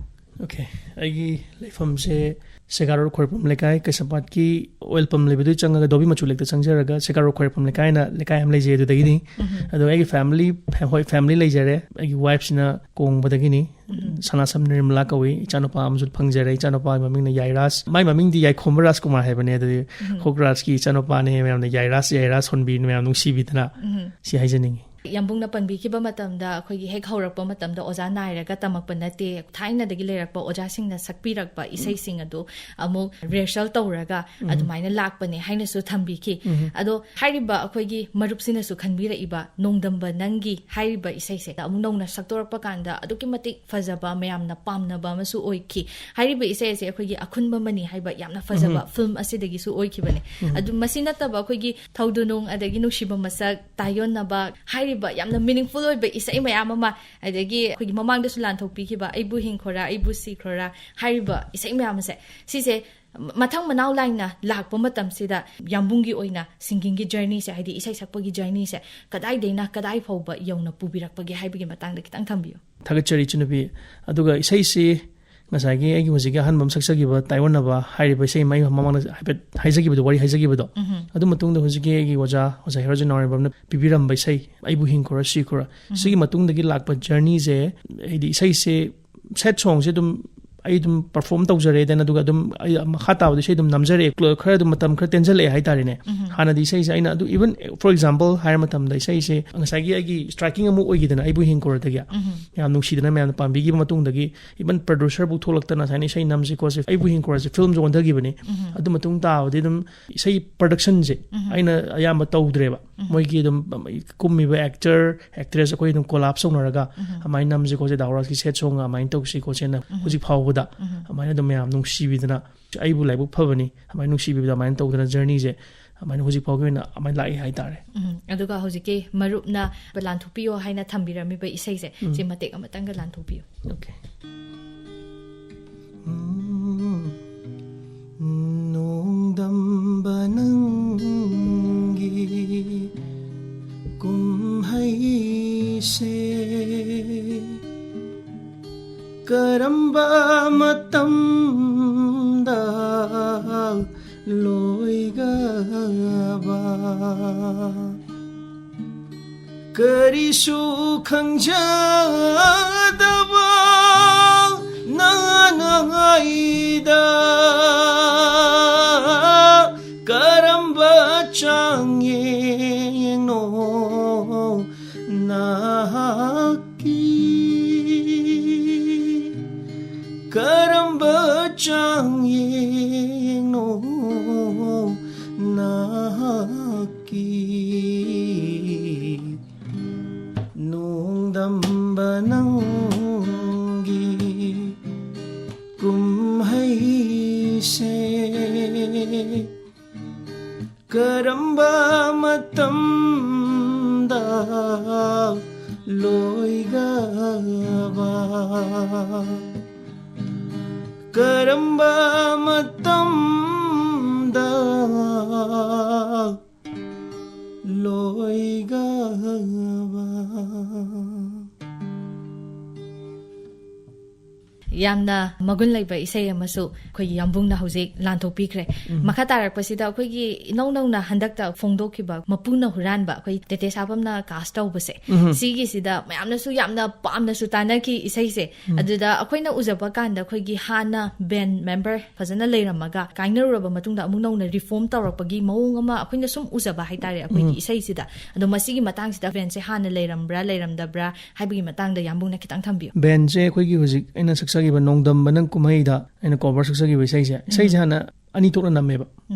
OK, ꯑꯩꯒꯤ ꯂꯩꯐꯝꯁꯦ ꯁꯦꯒꯥꯔꯣ ꯈ꯭ꯋꯥꯏꯔꯝꯕꯝ ꯂꯩꯀꯥꯏ, ꯀꯩꯁꯥꯝꯄꯥꯠꯀꯤ oil pump ꯂꯩꯕꯗꯨ ꯆꯪꯉꯒ ꯙꯣꯕꯤ ꯃꯆꯨ ꯂꯩꯔꯛꯇ ꯆꯪꯖꯔꯒ ꯁꯦꯒꯥꯔꯣ ꯈ꯭ꯋꯥꯏꯔꯝꯕꯝ ꯂꯩꯀꯥꯏ ꯍꯥꯏꯅ ꯂꯩꯀꯥꯏ ꯑꯃ ꯂꯩꯖꯩ, ꯑꯗꯨꯗꯒꯤꯅꯤ꯫ ꯎꯝ꯫ ꯑꯗꯣ ꯑꯩꯒꯤ family, ꯍꯣꯏ, family ꯂꯩꯖꯔꯦ꯫ ꯑꯩꯒꯤ wife ꯁꯤꯅ ꯀꯣꯡꯕꯗꯒꯤꯅꯤ꯫ ꯎꯝ꯫ ꯁꯅꯥꯁꯝ ꯅꯤꯔꯃꯂꯥ ꯀꯧꯏ꯫ ꯏꯆꯥꯅꯨꯄꯥ ꯑꯃꯁꯨ ꯐꯪꯖꯔꯦ꯫ ꯏꯆꯥꯅꯨꯄꯥꯒꯤ ꯃꯃꯤꯡꯅ ꯌꯥꯏꯔꯥꯖ꯫ ꯃꯥꯏ ꯃꯃꯤꯡꯗꯤ ꯌꯥꯏꯈꯣꯝꯕ ꯔꯥꯖꯀꯨꯃꯥꯔ ꯍꯥꯏꯕꯅꯦ꯫ ꯑꯗꯨꯗꯤ ꯎꯝ꯫ ꯍꯣꯛ ꯔꯥꯖꯀꯤ ꯏꯆꯥꯅꯨꯄꯥꯅꯦ꯫ ꯃꯌꯥꯝꯅ ꯌꯥꯏꯔꯥꯖ, ꯌꯥꯏꯔꯥꯖ ꯍꯣꯟꯕꯤꯅ ꯃꯌꯥꯝ ꯅꯨꯡꯁꯤꯕꯤꯗꯅ ꯎꯝ꯫ ꯁꯤ ꯍꯥꯏꯖꯅꯤꯡꯉꯤ꯫ ꯌꯥꯝꯕꯨꯡꯅ ꯄꯟꯕꯤꯈꯤꯕ ꯃꯇꯝꯗ, ꯑꯩꯈꯣꯏꯒꯤ ꯍꯦꯛ ꯍꯧꯔꯛꯄ ꯃꯇꯝꯗ ꯑꯣꯖꯥ ꯅꯥꯏꯔꯒ ꯇꯝꯃꯛꯄ ꯅꯠꯇꯦ꯫ ꯊꯥꯏꯅꯗꯒꯤ ꯂꯩꯔꯛꯄ ꯑꯣꯖꯥꯁꯤꯡꯅ ꯁꯛꯄꯤꯔꯛꯄ ꯎꯝ꯫ ꯏꯁꯩꯁꯤꯡ ꯑꯗꯨ ꯑꯃꯨꯛ rehearsal ꯇꯧꯔꯒ ꯎꯝ꯫ ꯑꯗꯨꯃꯥꯏꯅ ꯂꯥꯛꯄꯅꯦ ꯍꯥꯏꯅꯁꯨ ꯊꯝꯕꯤꯈꯤ꯫ ꯎꯝ꯫ ꯑꯗꯣ ꯍꯥꯏꯔꯤꯕ ꯑꯩꯈꯣꯏꯒꯤ ꯃꯔꯨꯞꯁꯤꯅꯁꯨ ꯈꯟꯕꯤꯔꯛꯏꯕ ꯅꯣꯡꯗꯝꯕ ꯅꯪꯒꯤ ꯍꯥꯏꯔꯤꯕ ꯏꯁꯩꯁꯦ ꯑꯃꯨꯛ ꯅꯧꯅ ꯁꯛꯇꯣꯔꯛꯄ ꯀꯥꯟꯗ ꯑꯗꯨꯛꯀꯤ ꯃꯇꯤꯛ ꯐꯖꯕ, ꯃꯌꯥꯝꯅ ꯄꯥꯝꯅꯕ ꯑꯃꯁꯨ ꯑꯣꯏꯈꯤ꯫ ꯍꯥꯏꯔꯤꯕ ꯏꯁꯩ ꯑꯁꯤ ꯑꯩꯈꯣꯏꯒꯤ ꯑꯈꯨꯟꯕ ꯃꯅꯤ ꯍꯥꯏꯕ ꯌꯥꯝꯅ ꯐꯖꯕ ꯎꯝ꯫ film ꯑꯁꯤꯗꯒꯤꯁꯨ ꯑꯣꯏꯈꯤꯕꯅꯦ꯫ ꯎꯝ꯫ ꯑꯗꯨ ꯃꯁꯤ ꯅꯠꯇꯕ ꯑꯩꯈꯣꯏꯒꯤ ꯊꯧꯗꯨꯅꯨꯡ, ꯑꯗꯒꯤ ꯅꯨꯡꯁꯤꯕ ꯃꯁꯛ, ꯇꯥꯏꯌꯣꯟꯅꯕ ꯍꯥꯏꯔꯤꯕ ꯌꯥꯝꯅ meaningful ꯑꯣꯏꯕ ꯏꯁꯩ ꯃꯌꯥꯝ ꯑꯃ, ꯑꯗꯒꯤ ꯑꯩꯈꯣꯏꯒꯤ ꯃꯃꯥꯡꯗꯁꯨ ꯂꯥꯟꯊꯣꯛꯄꯤꯈꯤꯕ ꯑꯩꯕꯨ ꯍꯤꯡꯈꯣꯔꯥ, ꯑꯩꯕꯨ ꯁꯤꯈ꯭ꯔꯣꯔꯥ ꯍꯥꯏꯔꯤꯕ ꯏꯁꯩ ꯃꯌꯥꯝ ꯑꯁꯦ, ꯁꯤꯁꯦ ꯃꯊꯪ ꯃꯅꯥꯎ ꯂꯥꯏꯅ ꯂꯥꯛꯄ ꯃꯇꯝꯁꯤꯗ ꯌꯥꯝꯕꯨꯡꯒꯤ ꯑꯣꯏꯅ singing ꯒꯤ journey ꯁꯦ, ꯍꯥꯏꯗꯤ ꯏꯁꯩ ꯁꯛꯄꯒꯤ journey ꯁꯦ ꯀꯗꯥꯏꯗꯩꯅ ꯀꯗꯥꯏ ꯐꯥꯎꯕ ꯌꯧꯅ ꯄꯨꯕꯤꯔꯛꯄꯒꯦ ꯍꯥꯏꯕꯒꯤ ꯃꯇꯥꯡꯗ ꯈꯤꯇꯪ ꯊꯝꯕꯤꯌꯨ꯫ ꯊꯥꯒꯠꯆꯔꯤ ꯏꯆꯟꯅꯨꯄꯤ꯫ ꯑꯗꯨꯒ ꯏꯁꯩꯁꯤ ꯉꯁꯥꯏꯒꯤ ꯑꯩꯒꯤ ꯍꯧꯖꯤꯛꯀꯤ ꯑꯍꯥꯟꯕ ꯑꯃ ꯁꯛꯆꯈꯤꯕ ꯇꯥꯏꯑꯣꯟꯅꯕ ꯍꯥꯏꯔꯤꯕ ꯏꯁꯩ, ꯑꯩ ꯃꯃꯥꯡꯗ ꯍꯥꯏꯐꯦꯠ ꯍꯥꯏꯖꯈꯤꯕꯗꯣ, ꯋꯥꯔꯤ ꯍꯥꯏꯖꯈꯤꯕꯗꯣ, ꯎꯝꯍꯨꯝ꯫ ꯑꯗꯨ ꯃꯇꯨꯡꯗ ꯍꯧꯖꯤꯛꯀꯤ ꯑꯩꯒꯤ ꯑꯣꯖꯥ, ꯑꯣꯖꯥ ꯍꯦꯔꯣꯖꯤꯠ ꯅꯥꯎꯔꯦꯝꯕꯝꯅ ꯄꯤꯕꯤꯔꯝꯕ ꯏꯁꯩ ꯑꯩꯕꯨ ꯍꯤꯡꯈꯣꯔꯥ ꯁꯤꯈꯣꯔꯥ, ꯎꯝꯍꯨꯝ꯫ ꯁꯤꯒꯤ ꯃꯇꯨꯡꯗꯒꯤ ꯂꯥꯛꯄ journey ꯁꯦ, ꯍꯥꯏꯗꯤ ꯏꯁꯩꯁꯦ, sad song ꯁꯦ ꯑꯗꯨꯝ ꯑꯩ ꯑꯗꯨꯝ ꯄꯔꯐꯣꯔꯝ ꯇꯧꯖꯔꯦ, then ꯑꯗꯨꯒ ꯑꯗꯨꯝ ꯑꯩ ꯃꯈꯥ ꯇꯥꯕꯗ ꯏꯁꯩ ꯑꯗꯨꯝ ꯅꯝꯖꯔꯛꯑꯦ꯫ ꯈꯔ ꯑꯗꯨꯝ ꯃꯇꯝ ꯈꯔ ꯇꯦꯟꯖꯜꯂꯛꯑꯦ ꯍꯥꯏꯇꯥꯔꯦꯅꯦ꯫ ꯍꯥꯟꯅꯗꯤ ꯏꯁꯩꯁꯦ ꯑꯩꯅ ꯑꯗꯨ, even for example ꯍꯥꯏꯔ ꯃꯇꯝꯗ, ꯏꯁꯩꯁꯦ ꯉꯁꯥꯏꯒꯤ ꯑꯩꯒꯤ ꯁ꯭ꯇ꯭ꯔꯥꯏꯀꯤꯡ ꯑꯃ ꯑꯣꯏꯈꯤꯗꯅ, ꯑꯩꯕꯨ ꯍꯤꯡꯈꯣꯔꯗꯒꯤ ꯌꯥꯝ ꯅꯨꯡꯁꯤꯗꯅ ꯃꯌꯥꯝꯅ ꯄꯥꯝꯕꯤꯈꯤꯕ ꯃꯇꯨꯡꯗꯒꯤ, even ꯄ꯭ꯔꯗ꯭ꯌꯨꯁꯔꯕꯨ ꯊꯣꯛꯂꯛꯇꯅ ꯁꯨꯃꯥꯏꯅ ꯏꯁꯩ ꯅꯝꯁꯤ ꯈꯣꯠꯁꯤ, ꯑꯩꯕꯨ ꯍꯤꯡꯈꯣꯔꯁꯦ ꯐꯤꯂꯝꯁꯨ ꯑꯣꯟꯊꯈꯤꯕꯅꯤ꯫ ꯑꯗꯨ ꯃꯇꯨꯡ ꯇꯥꯕꯗꯤ ꯑꯗꯨꯝ ꯏꯁꯩ ꯄ꯭ꯔꯗꯛꯁꯟꯁꯦ ꯑꯩꯅ ꯑꯌꯥꯝꯕ ꯇꯧꯗ꯭ꯔꯦꯕ꯫ ꯃꯣꯏꯒꯤ ꯑꯗꯨꯝ ꯀꯨꯝꯃꯤꯕ ꯑꯦꯛꯇꯔ, ꯑꯦꯛꯇ꯭ꯔꯦꯁ ꯑꯩꯈꯣꯏ ꯑꯗꯨꯝ ꯀꯣꯂꯥꯞ ꯇꯧꯅꯔꯒ ꯑꯗꯨꯃꯥꯏꯅ ꯅꯝꯁꯤ ꯈꯣꯠꯁꯤ, ꯗꯥꯎꯔꯥꯁꯀꯤ ꯁꯦꯠ ꯁꯣꯡꯒ ꯑꯗꯨꯃꯥꯏꯅ ꯇꯧꯁꯤ ꯈꯣꯠꯁꯤꯅ ꯍꯧꯖꯤꯛ ꯐꯥꯎꯕꯗ ꯑꯗꯨꯃꯥꯏꯅ ꯑꯗꯨꯝ ꯃꯌꯥꯝ ꯅꯨꯡꯁꯤꯕꯤꯗꯅ, ꯑꯩꯕꯨ ꯂꯥꯏꯕꯛ ꯐꯕꯅꯤ, ꯑꯗꯨꯃꯥꯏꯅ ꯅꯨꯡꯁꯤꯕꯤꯕꯗ ꯑꯗꯨꯃꯥꯏꯅ ꯇꯧꯗꯅ ꯖꯔꯅꯤꯁꯦ ꯑꯗꯨꯃꯥꯏꯅ ꯍꯧꯖꯤꯛ ꯐꯥꯎꯒꯤ ꯑꯣꯏꯅ ꯑꯗꯨꯃꯥꯏꯅ ꯂꯥꯛꯏ ꯍꯥꯏꯇꯥꯔꯦ꯫ ꯎꯝ, ꯑꯗꯨꯒ ꯍꯧꯖꯤꯛꯀꯤ ꯃꯔꯨꯞꯅ ꯂꯥꯟꯊꯣꯛꯄꯤꯌꯣ ꯍꯥꯏꯅ ꯊꯝꯕꯤꯔꯝꯃꯤꯕ ꯏꯁꯩꯁꯦ, ꯁꯤ ꯃꯇꯦꯛ ꯑꯃꯇꯪꯒ ꯂꯥꯟꯊꯣꯛꯄꯤꯌꯨ꯫ Okay. ꯅꯣꯡꯗꯝꯕ ꯅꯪꯒꯤ ꯀꯨꯝꯍꯩꯁꯦ ꯀꯔꯝꯕ ꯃꯇꯝꯗ ꯂꯣꯏꯒꯕ? ꯀꯔꯤꯁꯨ ꯈꯪꯖꯗꯕ ꯅꯉꯥꯏꯗ ꯀꯔꯝꯕ ꯆꯥꯡꯌꯦꯡꯅꯣ ꯅꯍꯥꯛꯀꯤ? ꯀꯔꯝꯕ ꯆꯥꯡꯌꯦꯡꯅꯣ ꯅꯍꯥꯛꯀꯤ? ꯅꯣꯡꯗꯝꯕ ꯅꯪꯒꯤ ꯀꯨꯝꯍꯩꯁꯦ ꯀꯔꯝꯕ ꯃꯇꯝꯗ ꯂꯣꯏꯒꯕ? ꯀꯔꯝꯕ ꯃꯇꯝꯗ ꯂꯣꯏꯒꯕ? ꯌꯥꯝꯅ ꯃꯒꯨꯟ ꯂꯩꯕ ꯏꯁꯩ ꯑꯃꯁꯨ ꯑꯩꯈꯣꯏꯒꯤ ꯌꯥꯝꯕꯨꯡꯅ ꯍꯧꯖꯤꯛ ꯂꯥꯟꯊꯣꯛꯄꯤꯈ꯭ꯔꯦ꯫ ꯃꯈꯥ ꯇꯥꯔꯛꯄꯁꯤꯗ ꯑꯩꯈꯣꯏꯒꯤ ꯏꯅꯧ ꯅꯧꯅ ꯍꯟꯗꯛꯇ ꯐꯣꯡꯗꯣꯛꯈꯤꯕ ꯃꯄꯨꯅ ꯍꯨꯔꯥꯟꯕ, ꯑꯩꯈꯣꯏ ꯇꯦꯇꯦ ꯁꯥꯄꯝꯅ ꯀꯥꯁ ꯇꯧꯕꯁꯦ, ꯁꯤꯒꯤꯁꯤꯗ ꯃꯌꯥꯝꯅꯁꯨ ꯌꯥꯝꯅ ꯄꯥꯝꯅꯁꯨ ꯇꯥꯟꯅꯈꯤ ꯏꯁꯩꯁꯦ꯫ ꯑꯗꯨꯗ ꯑꯩꯈꯣꯏꯅ ꯎꯖꯕ ꯀꯥꯟꯗ ꯑꯩꯈꯣꯏꯒꯤ ꯍꯥꯟꯅ ꯕꯦꯟ ꯃꯦꯝꯕꯔ ꯐꯖꯅ ꯂꯩꯔꯝꯃꯒ ꯀꯥꯏꯅꯔꯨꯔꯕ ꯃꯇꯨꯡꯗ ꯑꯃꯨꯛ ꯅꯧꯅ ꯔꯤꯐꯣꯔꯝ ꯇꯧꯔꯛꯄꯒꯤ ꯃꯑꯣꯡ ꯑꯃ ꯑꯩꯈꯣꯏꯅ ꯁꯨꯝ ꯎꯖꯕ ꯍꯥꯏꯇꯥꯔꯦ ꯑꯩꯈꯣꯏꯒꯤ ꯏꯁꯩꯁꯤꯗ꯫ ꯑꯗꯣ ꯃꯁꯤꯒꯤ ꯃꯇꯥꯡꯁꯤꯗ ꯕꯦꯟꯁꯦ ꯍꯥꯟꯅ ꯂꯩꯔꯝꯕ꯭ꯔꯥ ꯂꯩꯔꯝꯗꯕ꯭ꯔꯥ ꯍꯥꯏꯕꯒꯤ ꯃꯇꯥꯡꯗ ꯌꯥꯝꯕꯨꯡꯅ ꯈꯤꯇꯪ ꯊꯝꯕꯤꯌꯨ꯫ ꯕꯦꯟꯁꯦ ꯑꯩꯈꯣꯏꯒꯤ ꯍꯧꯖꯤꯛ ꯑꯩꯅ ꯁꯛꯆꯈꯤꯕ ꯅꯣꯡꯗꯝꯕꯅ ꯀꯨꯝꯍꯩꯗ ꯑꯩꯅ ꯀꯣꯚꯔ ꯁꯛꯆꯈꯤꯕ ꯏꯁꯩꯁꯦ, ꯏꯁꯩꯁꯦ ꯍꯥꯟꯅ ꯑꯅꯤ ꯊꯣꯛꯅ ꯅꯝꯃꯦꯕ꯫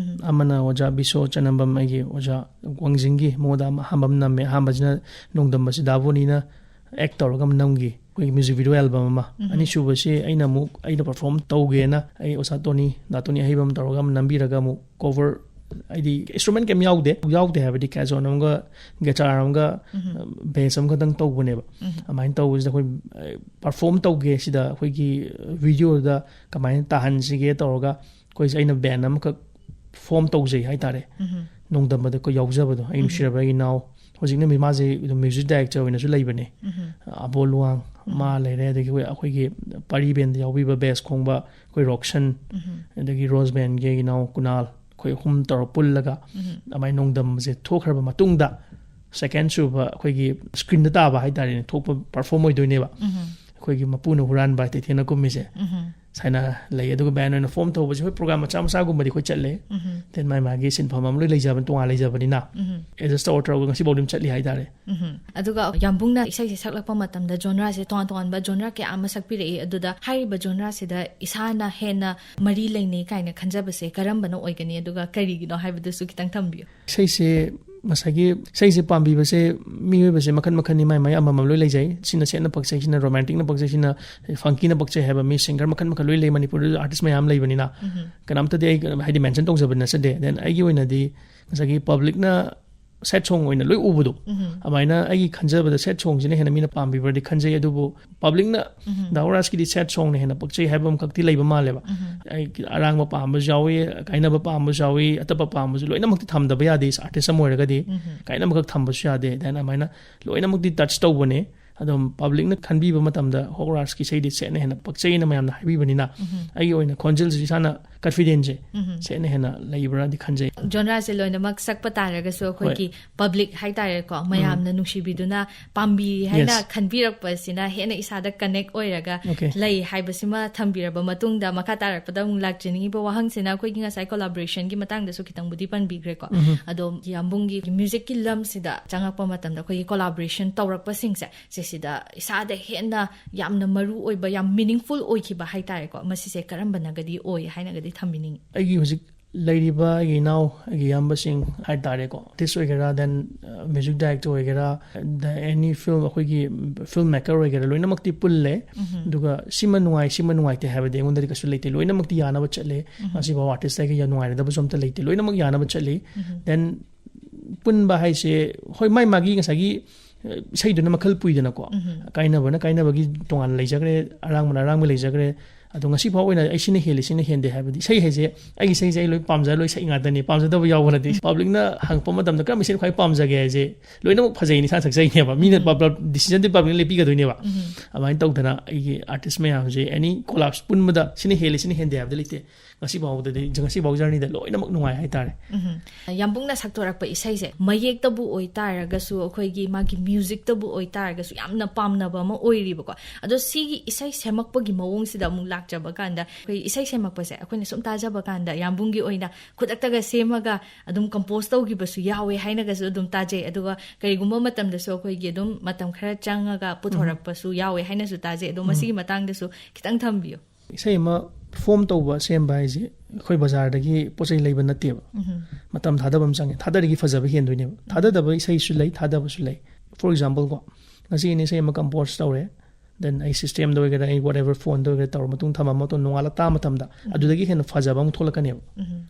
ꯑꯃꯅ ꯑꯣꯖꯥ ꯕꯤꯁꯣ ꯆꯅꯝꯕꯝ, ꯑꯩꯒꯤ ꯑꯣꯖꯥ ꯋꯥꯡꯖꯤꯡꯒꯤ, ꯃꯉꯣꯟꯗ ꯑꯃ ꯑꯍꯥꯟꯕ ꯑꯃ ꯅꯝꯃꯦ꯫ ꯑꯍꯥꯟꯕꯁꯤꯅ ꯅꯣꯡꯗꯝꯕꯁꯤ ꯗꯥꯕꯣꯅꯤꯅ ꯑꯦꯛ ꯇꯧꯔꯒ ꯑꯃ ꯅꯝꯈꯤ, ꯑꯩꯈꯣꯏꯒꯤ ꯃ꯭ꯌꯨꯖꯤꯛ ꯚꯤꯗꯤꯑꯣ ꯑꯦꯜꯕꯝ ꯑꯃ꯫ ꯑꯅꯤꯁꯨꯕꯁꯤ ꯑꯩꯅ ꯑꯃꯨꯛ ꯑꯩꯅ ꯄꯔꯐꯣꯔꯝ ꯇꯧꯒꯦꯅ ꯑꯩ ꯑꯣꯖꯥ ꯇꯣꯅꯤ, ꯗꯥ ꯇꯣꯅꯤ ꯑꯍꯩꯕꯝ ꯇꯧꯔꯒ ꯑꯃ ꯅꯝꯕꯤꯔꯒ ꯑꯃꯨꯛ ꯀꯣꯚꯔ, ꯍꯥꯏꯗꯤ ꯏꯟꯁꯇ꯭ꯔꯨꯃꯦꯟ ꯀꯩꯝ ꯌꯥꯎꯗꯦ, ꯌꯥꯎꯗꯦ ꯍꯥꯏꯕꯗꯤ ꯀꯦꯖꯣꯟ ꯑꯃꯒ ꯒꯤꯇꯥꯔ ꯑꯃꯒ ꯕꯦꯁ ꯑꯃꯈꯛꯇꯪ ꯇꯧꯕꯅꯦꯕ꯫ ꯑꯗꯨꯃꯥꯏꯅ ꯇꯧꯕꯁꯤꯗ ꯑꯩꯈꯣꯏ ꯄꯔꯐꯣꯔꯝ ꯇꯧꯒꯦ ꯁꯤꯗ ꯑꯩꯈꯣꯏꯒꯤ ꯚꯤꯗꯤꯑꯣꯗ ꯀꯃꯥꯏꯅ ꯇꯥꯍꯟꯁꯤꯒꯦ ꯇꯧꯔꯒ ꯑꯩꯈꯣꯏꯁꯦ, ꯑꯩꯅ ꯕꯦꯟ ꯑꯃꯈꯛ ꯐꯣꯝ ꯇꯧꯖꯩ ꯍꯥꯏꯇꯥꯔꯦ꯫ ꯅꯣꯡꯗꯝꯕꯗ ꯑꯩꯈꯣꯏ ꯌꯥꯎꯖꯕꯗꯣ, ꯑꯩ ꯅꯨꯡꯁꯤꯔꯕ ꯑꯩꯒꯤ ꯏꯅꯥꯎ, ꯍꯧꯖꯤꯛꯅ ꯃꯤ-, ꯃꯥꯁꯦ ꯑꯗꯨꯝ ꯃ꯭ꯌꯨꯖꯤꯛ ꯗꯥꯏꯔꯦꯛꯇꯔ ꯑꯣꯏꯅꯁꯨ ꯂꯩꯕꯅꯦ꯫ ꯑꯕꯣ ꯂꯨꯋꯥꯡ, ꯃꯥ ꯂꯩꯔꯦ, ꯑꯗꯒꯤ ꯑꯩꯈꯣꯏ, ꯑꯩꯈꯣꯏꯒꯤ ꯄꯥꯔꯤ ꯕꯦꯟꯗ ꯌꯥꯎꯕꯤꯕ ꯕꯦꯁ ꯈꯣꯡꯕ ꯑꯩꯈꯣꯏ ꯔꯣꯛꯁꯟ, ꯑꯗꯒꯤ ꯔꯣꯁ ꯕꯦꯟꯒꯤ ꯏꯅꯥꯎ ꯀꯨꯅꯥꯜ, ꯑꯩꯈꯣꯏ ꯑꯍꯨꯝ ꯇꯧꯔ ꯄꯨꯜꯂꯒ ꯑꯗꯨꯃꯥꯏꯅ ꯅꯣꯡꯗꯝꯁꯦ ꯊꯣꯛꯈ꯭ꯔꯕ ꯃꯇꯨꯡꯗ, ꯁꯦꯀꯦꯟ ꯁꯨꯕ ꯑꯩꯈꯣꯏꯒꯤ ꯁ꯭ꯀ꯭ꯔꯤꯟꯗ ꯇꯥꯕ ꯍꯥꯏꯇꯥꯔꯦꯅꯦ, ꯊꯣꯛꯄ ꯄꯔꯐꯣꯔꯝ ꯑꯣꯏꯗꯣꯏꯅꯦꯕ꯫ ꯑꯩꯈꯣꯏꯒꯤ ꯃꯄꯨꯅ ꯍꯨꯔꯥꯟꯕ ꯇꯩꯊꯦꯟꯅ ꯀꯨꯝꯃꯤꯁꯦ ꯁꯨꯃꯥꯏꯅ ꯂꯩ꯫ ꯑꯗꯨꯒ ꯕꯦꯟ ꯑꯣꯏꯅ ꯐꯣꯝ ꯇꯧꯕꯁꯦ, ꯍꯣꯏ, ꯄ꯭ꯔꯣꯒ꯭ꯔꯥꯝ ꯃꯆꯥ ꯃꯆꯥꯒꯨꯝꯕꯗꯤ ꯑꯩꯈꯣꯏ ꯆꯠꯂꯦ꯫ ꯗꯦꯟ ꯃꯥꯏ ꯃꯥꯒꯤ ꯁꯤꯟꯐꯝ ꯑꯃ ꯂꯣꯏ ꯂꯩꯖꯕꯅꯤ, ꯇꯣꯉꯥꯟ ꯂꯩꯖꯕꯅꯤꯅ꯫ ꯑꯦꯗꯖꯁ ꯇꯧꯔ ꯇꯧꯔꯒ ꯉꯁꯤꯐꯥꯎꯗꯤ ꯑꯗꯨꯝ ꯆꯠꯂꯤ ꯍꯥꯏꯇꯥꯔꯦ꯫ ꯑꯗꯨꯒ ꯌꯥꯝꯕꯨꯡꯅ ꯏꯁꯩꯁꯦ ꯁꯛꯂꯛꯄ ꯃꯇꯝꯗ ꯖꯣꯟꯔꯥꯁꯦ, ꯇꯣꯉꯥꯟ ꯇꯣꯉꯥꯟꯕ ꯖꯣꯟꯔꯥ ꯀꯌꯥ ꯑꯃ ꯁꯛꯄꯤꯔꯛꯏ꯫ ꯑꯗꯨꯗ ꯍꯥꯏꯔꯤꯕ ꯖꯣꯟꯔꯥꯁꯤꯗ ꯏꯁꯥꯅ ꯍꯦꯟꯅ ꯃꯔꯤ ꯂꯩꯅꯩ ꯀꯥꯏꯅ ꯈꯟꯖꯕꯁꯦ ꯀꯔꯝꯕꯅ ꯑꯣꯏꯒꯅꯤ, ꯑꯗꯨꯒ ꯀꯔꯤꯒꯤꯅꯣ ꯍꯥꯏꯕꯗꯨꯁꯨ ꯈꯤꯇꯪ ꯊꯝꯕꯤꯌꯨ꯫ ꯏꯁꯩꯁꯦ, ꯉꯁꯥꯏꯒꯤ ꯏꯁꯩꯁꯦ ꯄꯥꯝꯕꯤꯕꯁꯦ ꯃꯤꯑꯣꯏꯕꯁꯦ ꯃꯈꯟ ꯃꯈꯟꯅꯤ, ꯃꯥꯏ ꯃꯥꯏ ꯑꯃꯃꯝ ꯂꯣꯏ ꯂꯩꯖꯩ꯫ ꯁꯤꯅ ꯁꯦꯠꯅ ꯄꯛꯆꯩ, ꯁꯤꯅ ꯔꯣꯃꯥꯟꯇꯤꯛꯅ ꯄꯛꯆꯩ, ꯁꯤꯅ ꯐꯪꯀꯤꯅ ꯄꯛꯆꯩ ꯍꯥꯏꯕ ꯃꯤ ꯁꯤꯡꯒꯔ ꯃꯈꯟ ꯃꯈꯟ ꯂꯣꯏ ꯂꯩ꯫ ꯃꯅꯤꯄꯨꯔꯗꯁꯨ ꯑꯥꯔꯇꯤꯁ ꯃꯌꯥꯝ ꯂꯩꯕꯅꯤꯅ ꯀꯅꯥꯝꯇꯗꯤ ꯑꯩ, ꯍꯥꯏꯗꯤ, ꯃꯦꯟꯁꯟ ꯇꯧꯖꯕ ꯅꯠꯆꯗꯦ꯫ ꯗꯦꯟ ꯑꯩꯒꯤ ꯑꯣꯏꯅꯗꯤ ꯉꯁꯥꯏꯒꯤ ꯄꯕ꯭ꯂꯤꯛꯅ ꯁꯦꯠ ꯁꯣꯡ ꯑꯣꯏꯅ ꯂꯣꯏ ꯎꯕꯗꯣ, ꯑꯗꯨꯃꯥꯏꯅ ꯑꯩꯒꯤ ꯈꯟꯖꯕꯗ ꯁꯦꯠ ꯁꯣꯡꯁꯤꯅ ꯍꯦꯟꯅ ꯃꯤꯅ ꯄꯥꯝꯕꯤꯕ꯭ꯔꯗꯤ ꯈꯟꯖꯩ꯫ ꯑꯗꯨꯕꯨ ꯄꯕ꯭ꯂꯤꯛꯅ ꯗꯥ ꯍꯣꯔꯥꯁꯀꯤꯗꯤ ꯁꯦꯠ ꯁꯣꯡꯅ ꯍꯦꯟꯅ ꯄꯛꯆꯩ ꯍꯥꯏꯕ ꯑꯃꯈꯛꯇꯤ ꯂꯩꯕ ꯃꯥꯜꯂꯦꯕ꯫ ꯑꯩ ꯑꯔꯥꯡꯕ ꯄꯥꯝꯕꯁꯨ ꯌꯥꯎꯏ, ꯀꯥꯏꯅꯕ ꯄꯥꯝꯕꯁꯨ ꯌꯥꯎꯏ, ꯑꯇꯞꯄ ꯄꯥꯝꯕꯁꯨ, ꯂꯣꯏꯅꯃꯛꯇꯤ ꯊꯝꯗꯕ ꯌꯥꯗꯦ꯫ ꯑꯥꯔꯇꯤꯁ ꯑꯃ ꯑꯣꯏꯔꯒꯗꯤ ꯀꯥꯏꯅꯕꯈꯛ ꯊꯝꯕꯁꯨ ꯌꯥꯗꯦ꯫ ꯗꯦꯟ ꯑꯗꯨꯃꯥꯏꯅ ꯂꯣꯏꯅꯃꯛꯇꯤ ꯇꯆ ꯇꯧꯕꯅꯦ꯫ ꯑꯗꯨꯝ ꯄꯕ꯭ꯂꯤꯛꯅ ꯈꯟꯕꯤꯕ ꯃꯇꯝꯗ ꯍꯣꯛ ꯔꯥꯖꯀꯤ ꯏꯁꯩꯗꯤ ꯁꯦꯠꯅ ꯍꯦꯟꯅ ꯄꯛꯆꯩꯅ ꯃꯌꯥꯝꯅ ꯍꯥꯏꯕꯤꯕꯅꯤꯅ, ꯑꯩꯒꯤ ꯑꯣꯏꯅ ꯈꯣꯟꯖꯦꯜꯁꯤꯁꯨ ꯏꯁꯥꯅ ꯀꯟꯐꯤꯗꯦꯟꯁꯁꯦ ꯁꯦꯠꯅ ꯍꯦꯟꯅ ꯂꯩꯕ꯭ꯔꯥꯗꯤ ꯈꯟꯖꯩ꯫ ꯖꯣꯅꯔꯥꯁꯦ ꯂꯣꯏꯅꯃꯛ ꯁꯛꯄ ꯇꯥꯔꯒꯁꯨ ꯑꯩꯈꯣꯏꯒꯤ ꯄꯕ꯭ꯂꯤꯛ ꯍꯥꯏꯇꯥꯔꯦꯀꯣ, ꯃꯌꯥꯝꯅ ꯅꯨꯡꯁꯤꯕꯤꯗꯨꯅ ꯄꯥꯝꯕꯤ ꯍꯥꯏꯅ Yes. ꯈꯟꯕꯤꯔꯛꯄꯁꯤꯅ ꯍꯦꯟꯅ ꯏꯁꯥꯗ ꯀꯅꯦꯛ ꯑꯣꯏꯔꯒ Okay. ꯂꯩ ꯍꯥꯏꯕꯁꯤꯃ ꯊꯝꯕꯤꯔꯕ ꯃꯇꯨꯡꯗ, ꯃꯈꯥ ꯇꯥꯔꯛꯄꯗ ꯑꯃꯨꯛ ꯂꯥꯛꯆꯅꯤꯡꯉꯤꯕ ꯋꯥꯍꯪꯁꯤꯅ, ꯑꯩꯈꯣꯏꯒꯤ ꯉꯁꯥꯏ ꯀꯣꯂꯥꯕꯣꯔꯦꯁꯟꯒꯤ ꯃꯇꯥꯡꯗꯁꯨ ꯈꯤꯇꯪꯕꯨꯗꯤ ꯄꯟꯕꯤꯈ꯭ꯔꯦꯀꯣ꯫ ꯑꯗꯣ ꯌꯥꯝꯕꯨꯡꯒꯤ ꯃ꯭ꯌꯨꯖꯤꯛꯀꯤ ꯂꯝꯁꯤꯗ ꯆꯪꯉꯛꯄ ꯃꯇꯝꯗ ꯑꯩꯈꯣꯏꯒꯤ ꯀꯣꯂꯥꯕꯣꯔꯦꯁꯟ ꯇꯧꯔꯛꯄꯁꯤꯡꯁꯦ, ꯁꯤꯁꯤꯗ ꯏꯁꯥꯗ ꯍꯦꯟꯅ ꯌꯥꯝꯅ ꯃꯔꯨ ꯑꯣꯏꯕ, ꯌꯥꯝ ꯃꯤꯅꯤꯡꯐꯨꯜ ꯑꯣꯏꯈꯤꯕ ꯍꯥꯏꯇꯥꯔꯦꯀꯣ, ꯃꯁꯤꯁꯦ ꯀꯔꯝꯕꯅꯒꯗꯤ ꯑꯣꯏ ꯍꯥꯏꯅꯒꯗꯤ ꯊꯝꯕꯤꯅꯤꯡꯉꯤ? ꯑꯩꯒꯤ ꯍꯧꯖꯤꯛ ꯂꯩꯔꯤꯕ ꯑꯩꯒꯤ ꯏꯅꯥꯎ, ꯑꯩꯒꯤ ꯏꯌꯥꯝꯕꯁꯤꯡ ꯍꯥꯏ ꯇꯥꯔꯦꯀꯣ, ꯑꯥꯔꯇꯤꯁ ꯑꯣꯏꯒꯦꯔꯥ, ꯗꯦꯟ ꯃ꯭ꯌꯨꯖꯤꯛ ꯗꯥꯏꯔꯦꯛꯇꯔ ꯑꯣꯏꯒꯦꯔꯥ, ꯗ ꯑꯦꯅꯤ ꯐꯤꯜꯝ, ꯑꯩꯈꯣꯏꯒꯤ ꯐꯤꯜꯝ ꯃꯦꯀꯔ ꯑꯣꯏꯒꯦꯔꯥ, ꯂꯣꯏꯅꯃꯛꯇꯤ ꯄꯨꯜꯂꯦ꯫ ꯑꯗꯨꯒ ꯁꯤꯃ ꯅꯨꯡꯉꯥꯏ, ꯁꯤꯃ ꯅꯨꯡꯉꯥꯏꯇꯦ ꯍꯥꯏꯕꯗꯤ ꯑꯩꯉꯣꯟꯗꯗꯤ ꯀꯩꯁꯨ ꯂꯩꯇꯦ, ꯂꯣꯏꯅꯃꯛꯇꯤ ꯌꯥꯅꯕ ꯆꯠꯂꯦ꯫ ꯉꯁꯤꯐꯥꯎ ꯑꯥꯔꯇꯤꯁ ꯑꯩꯒ ꯌꯥꯝ ꯅꯨꯡꯉꯥꯏꯅꯗꯕꯁꯨ ꯑꯝꯇ ꯂꯩꯇꯦ, ꯂꯣꯏꯅꯃꯛ ꯌꯥꯅꯕ ꯆꯠꯂꯤ꯫ ꯗꯦꯟ ꯄꯨꯟꯕ ꯍꯥꯏꯁꯦ, ꯍꯣꯏ, ꯃꯥꯏ ꯃꯥꯒꯤ ꯉꯁꯥꯏꯒꯤ ꯑ, ꯏꯁꯩꯗꯨꯅ ꯃꯈꯜ ꯄꯨꯏꯗꯅꯀꯣ꯫ ꯀꯥꯏꯅꯕꯅ ꯀꯥꯏꯅꯕꯒꯤ ꯇꯣꯉꯥꯟꯅ ꯂꯩꯖꯈ꯭ꯔꯦ, ꯑꯔꯥꯡꯕꯅ ꯑꯔꯥꯡꯕ ꯂꯩꯖꯈ꯭ꯔꯦ꯫ ꯑꯗꯣ ꯉꯁꯤ ꯐꯥꯎ ꯑꯣꯏꯅ ꯑꯩ ꯁꯤꯅ ꯍꯦꯜꯂꯤ, ꯁꯤꯅ ꯍꯦꯟꯗꯦ ꯍꯥꯏꯕꯗꯤ, ꯏꯁꯩ ꯍꯥꯏꯁꯦ ꯑꯩꯒꯤ ꯏꯁꯩꯁꯦ ꯑꯩ ꯂꯣꯏ ꯄꯥꯝꯖ ꯂꯣꯏ ꯁꯛꯏ ꯉꯥꯛꯇꯅꯤ, ꯄꯥꯝꯖꯗꯕ ꯌꯥꯎꯕ ꯅꯠꯇꯦ꯫ ꯄꯕ꯭ꯂꯤꯛꯅ ꯍꯪꯉꯛꯄ ꯃꯇꯝꯗ ꯀꯔꯝꯕ ꯏꯁꯩꯅ ꯈ꯭ꯋꯥꯏ ꯄꯥꯝꯖꯒꯦ ꯍꯥꯏꯁꯦ, ꯂꯣꯏꯅꯃꯛ ꯐꯖꯩꯅꯤ, ꯏꯁꯥꯅ ꯁꯛꯆꯩꯅꯦꯕ꯫ ꯃꯤꯅ ꯗꯤꯁꯤꯖꯟꯗꯤ ꯄꯕ꯭ꯂꯤꯛꯅ ꯂꯦꯞꯄꯤꯒꯗꯣꯏꯅꯦꯕ꯫ ꯑꯗꯨꯃꯥꯏꯅ ꯇꯧꯗꯅ ꯑꯩꯒꯤ ꯑꯥꯔꯇꯤꯁ ꯃꯌꯥꯝꯁꯦ ꯑꯦꯅꯤ ꯀꯣꯂꯥꯞꯁ ꯄꯨꯟꯕꯗ ꯁꯤꯅ ꯍꯦꯜꯂꯤ, ꯁꯤꯅ ꯍꯦꯟꯗꯦ ꯍꯥꯏꯕꯗꯤ ꯂꯩꯇꯦ꯫ ꯉꯁꯤ ꯐꯥꯎꯕꯗꯗꯤ, ꯉꯁꯤ ꯐꯥꯎ ꯖꯔꯅꯤꯗ ꯂꯣꯏꯅꯃꯛ ꯅꯨꯡꯉꯥꯏ ꯍꯥꯏꯇꯥꯔꯦ꯫ ꯌꯥꯝꯕꯨꯡꯅ ꯁꯛꯇꯣꯔꯛꯄ ꯏꯁꯩꯁꯦ ꯃꯌꯦꯛꯇꯕꯨ ꯑꯣꯏꯇꯥꯔꯒꯁꯨ, ꯑꯩꯈꯣꯏꯒꯤ ꯃꯥꯒꯤ ꯃ꯭ꯌꯨꯖꯤꯛꯇꯕꯨ ꯑꯣꯏꯇꯥꯔꯒꯁꯨ, ꯌꯥꯝꯅ ꯄꯥꯝꯅꯕ ꯑꯃ ꯑꯣꯏꯔꯤꯕꯀꯣ꯫ ꯑꯗꯣ ꯁꯤꯒꯤ ꯏꯁꯩ ꯁꯦꯝꯃꯛꯄꯒꯤ ꯃꯑꯣꯡꯁꯤꯗ ꯑꯃꯨꯛ ꯂꯥꯛꯆꯕ ꯀꯥꯟꯗ, ꯑꯩꯈꯣꯏ ꯏꯁꯩ ꯁꯦꯝꯃꯛꯄꯁꯦ ꯑꯩꯈꯣꯏꯅ ꯁꯨꯝ ꯇꯥꯖꯕ ꯀꯥꯟꯗ, ꯌꯥꯝꯕꯨꯡꯒꯤ ꯑꯣꯏꯅ ꯈꯨꯗꯛꯇꯒ ꯁꯦꯝꯃꯒ ꯑꯗꯨꯝ ꯀꯝꯄꯣꯖ ꯇꯧꯈꯤꯕꯁꯨ ꯌꯥꯎꯋꯦ ꯍꯥꯏꯅꯒꯁꯨ ꯑꯗꯨꯝ ꯇꯥꯖꯩ꯫ ꯑꯗꯨꯒ ꯀꯔꯤꯒꯨꯝꯕ ꯃꯇꯝꯗꯁꯨ ꯑꯩꯈꯣꯏꯒꯤ ꯑꯗꯨꯝ ꯃꯇꯝ ꯈꯔ ꯆꯪꯉꯒ ꯄꯨꯊꯣꯔꯛꯄꯁꯨ ꯌꯥꯎꯋꯦ ꯍꯥꯏꯅꯁꯨ ꯇꯥꯖꯩ꯫ ꯑꯗꯣ ꯃꯁꯤꯒꯤ ꯃꯇꯥꯡꯗꯁꯨ ꯈꯤꯇꯪ ꯊꯝꯕꯤꯌꯨ꯫ ꯏꯁꯩ ꯑꯃ ꯐꯣꯝ ꯇꯧꯕ, ꯁꯦꯝꯕ ꯍꯥꯏꯁꯦ ꯑꯩꯈꯣꯏ ꯕꯖꯥꯔꯗꯒꯤ ꯄꯣꯠ ꯆꯩ ꯂꯩꯕ ꯅꯠꯇꯦꯕ꯫ ꯃꯇꯝ ꯊꯥꯗꯕ ꯑꯃ ꯆꯪꯉꯦ꯫ ꯊꯥꯗꯔꯤꯒꯤ ꯐꯖꯕ ꯍꯦꯟꯗꯣꯏꯅꯦꯕ꯫ ꯊꯥꯗꯗꯕ ꯏꯁꯩꯁꯨ ꯂꯩ, ꯊꯥꯗꯕꯁꯨ ꯂꯩ꯫ ꯐꯣꯔ ꯑꯦꯛꯖꯥꯝꯄꯜ ꯀꯣ, ꯉꯁꯤ ꯑꯩꯅ ꯏꯁꯩ ꯑꯃ ꯀꯝꯄꯣꯖ ꯇꯧꯔꯦ, then ꯑꯩ system ꯗ ꯑꯣꯏꯒꯦꯔꯥ, ꯑꯩ whatever phone ꯗ ꯑꯣꯏꯒꯦꯔꯥ, ꯇꯧꯔ ꯃꯇꯨꯡ ꯊꯝꯃ ꯃꯇꯨꯡ ꯅꯣꯡꯉꯥꯜꯂ ꯇꯥꯕ ꯃꯇꯝꯗ ꯑꯗꯨꯗꯒꯤ ꯍꯦꯟꯅ ꯐꯖꯕ ꯑꯃꯨꯛ ꯊꯣꯛꯂꯛꯀꯅꯦꯕ꯫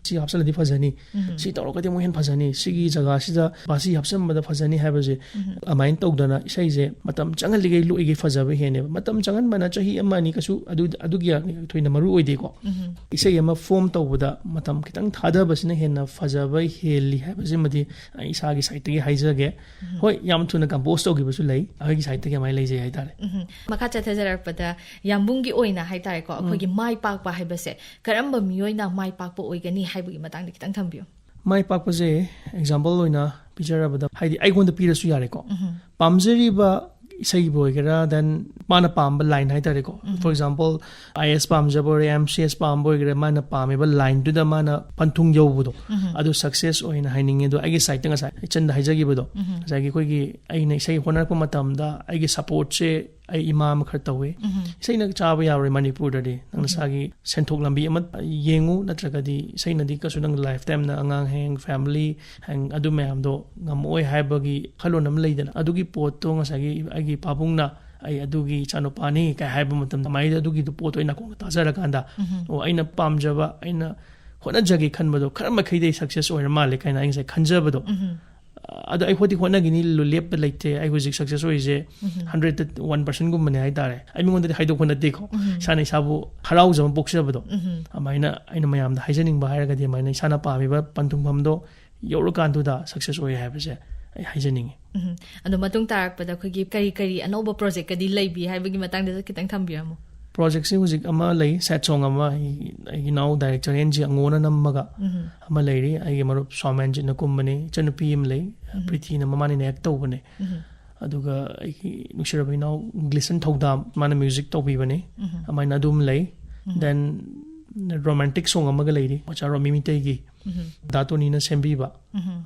ꯁꯤ ꯍꯥꯞꯆꯜꯂꯗꯤ ꯐꯖꯅꯤ, ꯁꯤ ꯇꯧꯔꯒꯗꯤ ꯑꯃꯨꯛ ꯍꯦꯟꯅ ꯐꯖꯅꯤ, ꯁꯤꯒꯤ ꯖꯒꯥꯁꯤꯗ ꯕꯥꯁꯤ ꯍꯥꯞꯆꯟꯕꯗ ꯐꯖꯅꯤ ꯍꯥꯏꯕꯁꯦ꯫ ꯑꯗꯨꯃꯥꯏꯅ ꯇꯧꯗꯅ ꯏꯁꯩꯁꯦ ꯃꯇꯝ ꯆꯪꯍꯜꯂꯤꯈꯩ ꯂꯣꯛꯏꯈꯩ ꯐꯖꯕ ꯍꯦꯟꯅꯦꯕ꯫ ꯃꯇꯝ ꯆꯪꯍꯟꯕꯅ ꯆꯍꯤ ꯑꯃ ꯑꯅꯤ ꯀꯩꯁꯨ ꯑꯗꯨ, ꯑꯗꯨꯒꯤ ꯊꯣꯏꯅ ꯃꯔꯨ ꯑꯣꯏꯗꯦꯀꯣ꯫ ꯏꯁꯩ ꯑꯃ form ꯇꯧꯕꯗ ꯃꯇꯝ ꯈꯤꯇꯪ ꯊꯥꯗꯕꯁꯤꯅ ꯍꯦꯟꯅ ꯐꯖꯕ ꯍꯦꯜꯂꯤ ꯍꯥꯏꯕꯁꯤꯃꯗꯤ ꯑꯩ ꯏꯁꯥꯒꯤ side ꯇꯒꯤ ꯍꯥꯏꯖꯒꯦ꯫ ꯍꯣꯏ, ꯌꯥꯝ ꯊꯨꯅ compose ꯇꯧꯈꯤꯕꯁꯨ ꯂꯩ, ꯑꯩꯈꯣꯏꯒꯤ side ꯇꯒꯤ ꯑꯗꯨꯃꯥꯏꯅ ꯂꯩꯖꯩ ꯍꯥꯏꯇꯥꯔꯦ꯫ ꯎꯝ꯫ ꯃꯈꯥ ꯆꯠꯊꯖꯔꯛꯄꯗ, ꯌꯥꯝꯕꯨꯡꯒꯤ ꯑꯣꯏꯅ ꯍꯥꯏꯇꯥꯔꯦꯀꯣ, ꯑꯩꯈꯣꯏꯒꯤ ꯃꯥꯏ ꯄꯥꯛꯄ ꯍꯥꯏꯕꯁꯦ ꯀꯔꯝꯕ ꯃꯤꯑꯣꯏꯅ ꯃꯥꯏ ꯄꯥꯛꯄ ꯑꯣꯏꯒꯅꯤ ꯍꯥꯏꯕꯒꯤ ꯃꯇꯥꯡꯗ ꯈꯤꯇꯪ ꯊꯝꯕꯤꯌꯨ꯫ ꯃꯥꯏ ꯄꯥꯛꯄꯁꯦ example ꯑꯣꯏꯅ ꯄꯤꯖꯔꯕꯗ, ꯍꯥꯏꯗꯤ ꯑꯩꯉꯣꯟꯗ ꯄꯤꯔꯁꯨ ꯌꯥꯔꯦꯀꯣ꯫ ꯄꯥꯝꯖꯔꯤꯕ ꯏꯁꯩꯕꯨ ꯑꯣꯏꯒꯦꯔꯥ, then ꯃꯥꯅ ꯄꯥꯝꯕ line ꯍꯥꯏꯇꯥꯔꯦꯀꯣ꯫ For example, I A S ꯄꯥꯝꯖꯕ ꯑꯣꯏꯔꯦ, M C S ꯄꯥꯝꯕ ꯑꯣꯏꯒꯦꯔꯥ, ꯃꯥꯅ ꯄꯥꯝꯃꯤꯕ line ꯗꯨꯗ ꯃꯥꯅ ꯄꯟꯊꯨꯡ ꯌꯧꯕꯗꯣ, ꯑꯗꯨ success ꯑꯣꯏꯅ ꯍꯥꯏꯅꯤꯡꯉꯦ꯫ ꯑꯗꯣ ꯑꯩꯒꯤ side ꯇ ꯉꯁꯥꯏ ꯏꯆꯟꯗ ꯍꯥꯏꯖꯈꯤꯕꯗꯣ, ꯉꯁꯥꯏꯒꯤ ꯑꯩꯈꯣꯏꯒꯤ ꯑꯩꯅ ꯏꯁꯩ ꯍꯣꯠꯅꯔꯛꯄ ꯃꯇꯝꯗ ꯑꯩꯒꯤ support ꯁꯦ ꯑꯩ ꯏꯃꯥ ꯑꯃ ꯈꯔ ꯇꯧꯋꯦ꯫ ꯏꯁꯩꯅ ꯆꯥꯕ ꯌꯥꯔꯣꯏ ꯃꯅꯤꯄꯨꯔꯗꯗꯤ, ꯅꯪ ꯅꯁꯥꯒꯤ ꯁꯦꯟꯊꯣꯛ ꯂꯝꯕꯤ ꯑꯃ ꯌꯦꯡꯉꯨ, ꯅꯠꯇ꯭ꯔꯒꯗꯤ ꯏꯁꯩꯅꯗꯤ ꯀꯩꯁꯨ ꯅꯪ lifetime ꯅ ꯑꯉꯥꯡ, ꯍꯌꯦꯡ family, ꯍꯌꯦꯡ ꯑꯗꯨ ꯃꯌꯥꯝꯗꯣ ꯉꯝꯃꯛꯑꯣꯏ ꯍꯥꯏꯕꯒꯤ ꯋꯥꯈꯜꯂꯣꯟ ꯑꯃ ꯂꯩꯗꯅ꯫ ꯑꯗꯨꯒꯤ ꯄꯣꯠꯇꯣ ꯉꯁꯥꯏꯒꯤ ꯑꯩꯒꯤ ꯄꯥꯕꯨꯡꯅ "ꯑꯩ ꯑꯗꯨꯒꯤ ꯏꯆꯥꯅꯨꯄꯥꯅꯤ" ꯀꯥꯏ ꯍꯥꯏꯕ ꯃꯇꯝꯗ, ꯃꯥꯏꯗ ꯑꯗꯨꯒꯤꯗꯨ ꯄꯣꯠꯇꯣ ꯑꯩ ꯅꯥꯀꯣꯡꯗ ꯇꯥꯖꯔꯀꯥꯟꯗ, "ꯑꯣ, ꯑꯩꯅ ꯄꯥꯝꯖꯕ, ꯑꯩꯅ ꯍꯣꯠꯅꯖꯒꯦ ꯈꯟꯕꯗꯣ ꯈꯔ ꯃꯈꯩꯗꯤ ꯑꯩ success ꯑꯣꯏꯔ ꯃꯥꯜꯂꯦ" ꯀꯥꯏꯅ ꯑꯩ ꯉꯁꯥꯏ ꯈꯟꯖꯕꯗꯣ꯫ ꯑꯗꯣ ꯑꯩ ꯍꯣꯠꯇꯤ ꯍꯣꯠꯅꯒꯅꯤ, ꯂꯦꯞꯄ ꯂꯩꯇꯦ꯫ ꯑꯩ ꯍꯧꯖꯤꯛ success ꯑꯣꯏꯔꯤꯁꯦ hundred ꯇ one percent ꯒꯨꯝꯕꯅꯦ ꯍꯥꯏꯇꯥꯔꯦ꯫ ꯑꯩ ꯃꯤꯉꯣꯟꯗꯗꯤ ꯍꯥꯏꯗꯣꯛꯄ ꯅꯠꯇꯦꯀꯣ꯫ ꯏꯁꯥꯅ ꯏꯁꯥꯕꯨ ꯍꯔꯥꯎꯖꯕ ꯄꯣꯛꯆꯕꯗꯣ꯫ ꯑꯗꯨꯃꯥꯏꯅ ꯑꯩꯅ ꯃꯌꯥꯝꯗ ꯍꯥꯏꯖꯅꯤꯡꯕ ꯍꯥꯏꯔꯒꯗꯤ, ꯑꯗꯨꯃꯥꯏꯅ ꯏꯁꯥꯅ ꯄꯥꯝꯃꯤꯕ ꯄꯟꯊꯨꯡꯐꯝꯗꯣ ꯌꯧꯔꯀꯥꯟꯗꯨꯗ success ꯑꯣꯏ ꯍꯥꯏꯕꯁꯦ ꯑꯩ ꯍꯥꯏꯖꯅꯤꯡꯉꯤ꯫ ꯎꯝ꯫ ꯑꯗꯣ ꯃꯇꯨꯡ ꯇꯥꯔꯛꯄꯗ ꯑꯩꯈꯣꯏꯒꯤ ꯀꯔꯤ ꯀꯔꯤ ꯑꯅꯧꯕ project ꯀꯗꯤ ꯂꯩꯕꯤ ꯍꯥꯏꯕꯒꯤ ꯃꯇꯥꯡꯗꯁꯨ ꯈꯤꯇꯪ ꯊꯝꯕꯤꯔꯝꯃꯣ꯫ Project ꯁꯤ ꯍꯧꯖꯤꯛ ꯑꯃ ꯂꯩ, sad song ꯑꯃ, ꯑꯩ, ꯑꯩꯒꯤ ꯏꯅꯥꯎ director ꯑꯦꯟ ꯖꯤ ꯑꯉꯣꯅ ꯅꯝꯃꯒ ꯑꯃ ꯂꯩꯔꯤ, ꯑꯩꯒꯤ ꯃꯔꯨꯞ ꯁ꯭ꯋꯥꯃꯦꯟꯖꯤꯠꯅ ꯀꯨꯝꯕꯅꯤ, ꯏꯆꯟꯅꯨꯄꯤ ꯑꯃ ꯂꯩ, ꯄ꯭ꯔꯤꯇꯤꯅ ꯃꯃꯥꯅꯤꯅ act ꯇꯧꯕꯅꯦ꯫ ꯑꯗꯨꯒ ꯑꯩꯒꯤ ꯅꯨꯡꯁꯤꯔꯕ ꯏꯅꯥꯎ ꯒ꯭ꯂꯤꯁꯟ ꯊꯧꯗꯥꯝ, ꯃꯥꯅ music ꯇꯧꯕꯤꯕꯅꯦ꯫ ꯑꯗꯨꯃꯥꯏꯅ ꯑꯗꯨꯝ ꯂꯩ꯫ Then romantic song ꯑꯃꯒ ꯂꯩꯔꯤ, ꯑꯣꯖꯥ ꯔꯣꯃꯤ ꯃꯤꯇꯩꯒꯤ꯫ ꯗꯥ ꯇꯣꯅꯤꯅ ꯁꯦꯝꯕꯤꯕ꯫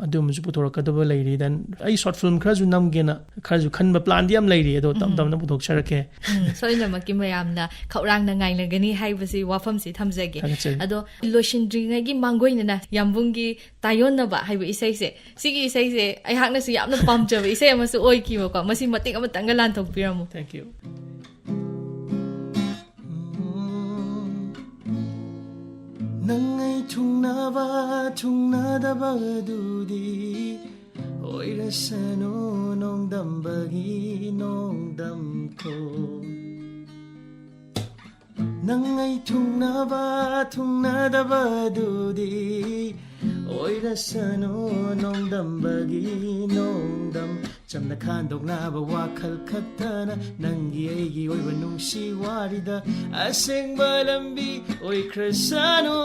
ꯑꯗꯨꯝꯕꯁꯨ ꯄꯨꯊꯣꯔꯛꯀꯗꯕ ꯂꯩꯔꯤ꯫ Then ꯑꯩ short film ꯈꯔꯁꯨ ꯅꯝꯒꯦꯅ ꯈꯔꯁꯨ ꯈꯟꯕ plan ꯗꯤ ꯌꯥꯝ ꯂꯩꯔꯤ, ꯑꯗꯣ ꯇꯞ ꯇꯞꯅ ꯄꯨꯊꯣꯛꯆꯔꯛꯀꯦ꯫ ꯎꯝ, ꯁꯣꯏꯗꯅꯃꯛꯀꯤ ꯃꯌꯥꯝꯅ ꯈꯧꯔꯥꯡꯅ ꯉꯥꯏꯅꯒꯅꯤ ꯍꯥꯏꯕꯁꯤ ꯋꯥꯐꯝꯁꯤ ꯊꯝꯖꯒꯦ꯫ ꯊꯥꯒꯠꯆꯔꯤ꯫ ꯑꯗꯣ ꯂꯣꯏꯁꯤꯟꯗ꯭ꯔꯤꯉꯩꯒꯤ ꯃꯥꯡꯒꯣꯏꯅꯅ ꯌꯥꯝꯕꯨꯡꯒꯤ ꯇꯥꯏꯌꯣꯟꯅꯕ ꯍꯥꯏꯕ ꯏꯁꯩꯁꯦ, ꯁꯤꯒꯤ ꯏꯁꯩꯁꯦ ꯑꯩꯍꯥꯛꯅꯁꯨ ꯌꯥꯝꯅ ꯄꯥꯝꯖꯕ ꯏꯁꯩ ꯑꯃꯁꯨ ꯑꯣꯏꯈꯤꯕꯀꯣ꯫ ꯃꯁꯤ ꯃꯇꯦꯛ ꯑꯃꯇꯪꯒ ꯂꯥꯟꯊꯣꯛꯄꯤꯔꯝꯃꯨ꯫ Thank you꯫ ꯅꯪ ꯑꯩ ꯊꯨꯡꯅꯕ ꯊꯨꯡꯅꯗꯕ ꯑꯗꯨꯗꯤ ꯑꯣꯏꯔꯁꯅꯨ, ꯅꯣꯡꯗꯝꯕꯒꯤ ꯅꯣꯡꯗꯝꯈꯣ꯫ ꯅꯪ ꯑꯩ ꯊꯨꯡꯅꯕ ꯊꯨꯡꯅꯗꯕ ꯑꯗꯨꯗꯤ ꯑꯣꯏꯔꯁꯅꯨ, ꯅꯣꯡꯗꯝꯕꯒꯤ ꯅꯣꯡꯗꯝ꯫ ꯆꯝꯅ ꯈꯟꯗꯣꯛꯅꯕ ꯋꯥꯈꯜ ꯈꯛꯇꯅ ꯅꯪꯒꯤ ꯑꯩꯒꯤ ꯑꯣꯏꯕ ꯅꯨꯡꯁꯤ ꯋꯥꯔꯤꯗ ꯑꯁꯦꯡꯕ ꯂꯝꯕꯤ ꯑꯣꯏꯈ꯭ꯔꯁꯅꯨ꯫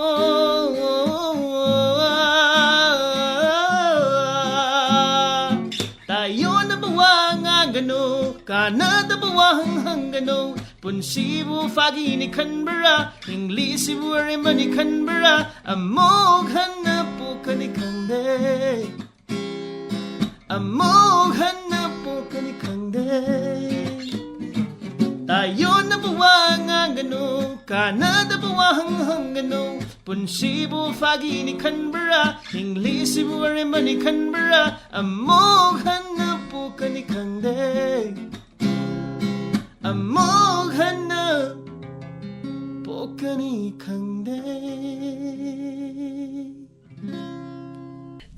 ꯇꯥꯏꯌꯣꯟꯅꯕ ꯋꯥ ꯉꯥꯡꯒꯅꯨ, ꯀꯥꯟꯅꯗꯕ ꯋꯥꯍꯪ ꯍꯪꯒꯅꯨ꯫ ꯄꯨꯟꯁꯤꯕꯨ ꯐꯥꯒꯤꯅꯤ ꯈꯟꯕ꯭ꯔꯥ? ꯍꯤꯡꯂꯤꯁꯤꯕꯨ ꯑꯔꯦꯝꯕꯅꯤ ꯈꯟꯕ꯭ꯔꯥ? ꯑꯃꯨꯛ ꯍꯟꯅ ꯄꯣꯛꯀꯅꯤ ꯈꯪꯗꯦ꯫ ꯑꯃꯨꯛ ꯍꯟꯅ ꯄꯣꯛꯀꯅꯤ ꯈꯪꯗꯦ꯫ ꯇꯥꯏꯌꯣꯟꯅꯕ ꯋꯥ ꯉꯥꯡꯒꯅꯨ, ꯀꯥꯟꯅꯗꯕ ꯋꯥꯍꯪ ꯍꯪꯒꯅꯨ꯫ ꯄꯨꯟꯁꯤꯕꯨ ꯐꯥꯒꯤꯅꯤ ꯈꯟꯕ꯭ꯔꯥ? ꯍꯤꯡꯂꯤꯁꯤꯕꯨ ꯑꯔꯦꯝꯕꯅꯤ ꯈꯟꯕ꯭ꯔꯥ? ꯑꯃꯨꯛ ꯍꯟꯅ ꯄꯣꯛꯀꯅꯤ ꯈꯪꯗꯦ꯫ ꯑꯃꯨꯛ ꯍꯟꯅ ꯄꯣꯛꯀꯅꯤ ꯈꯪꯗꯦ꯫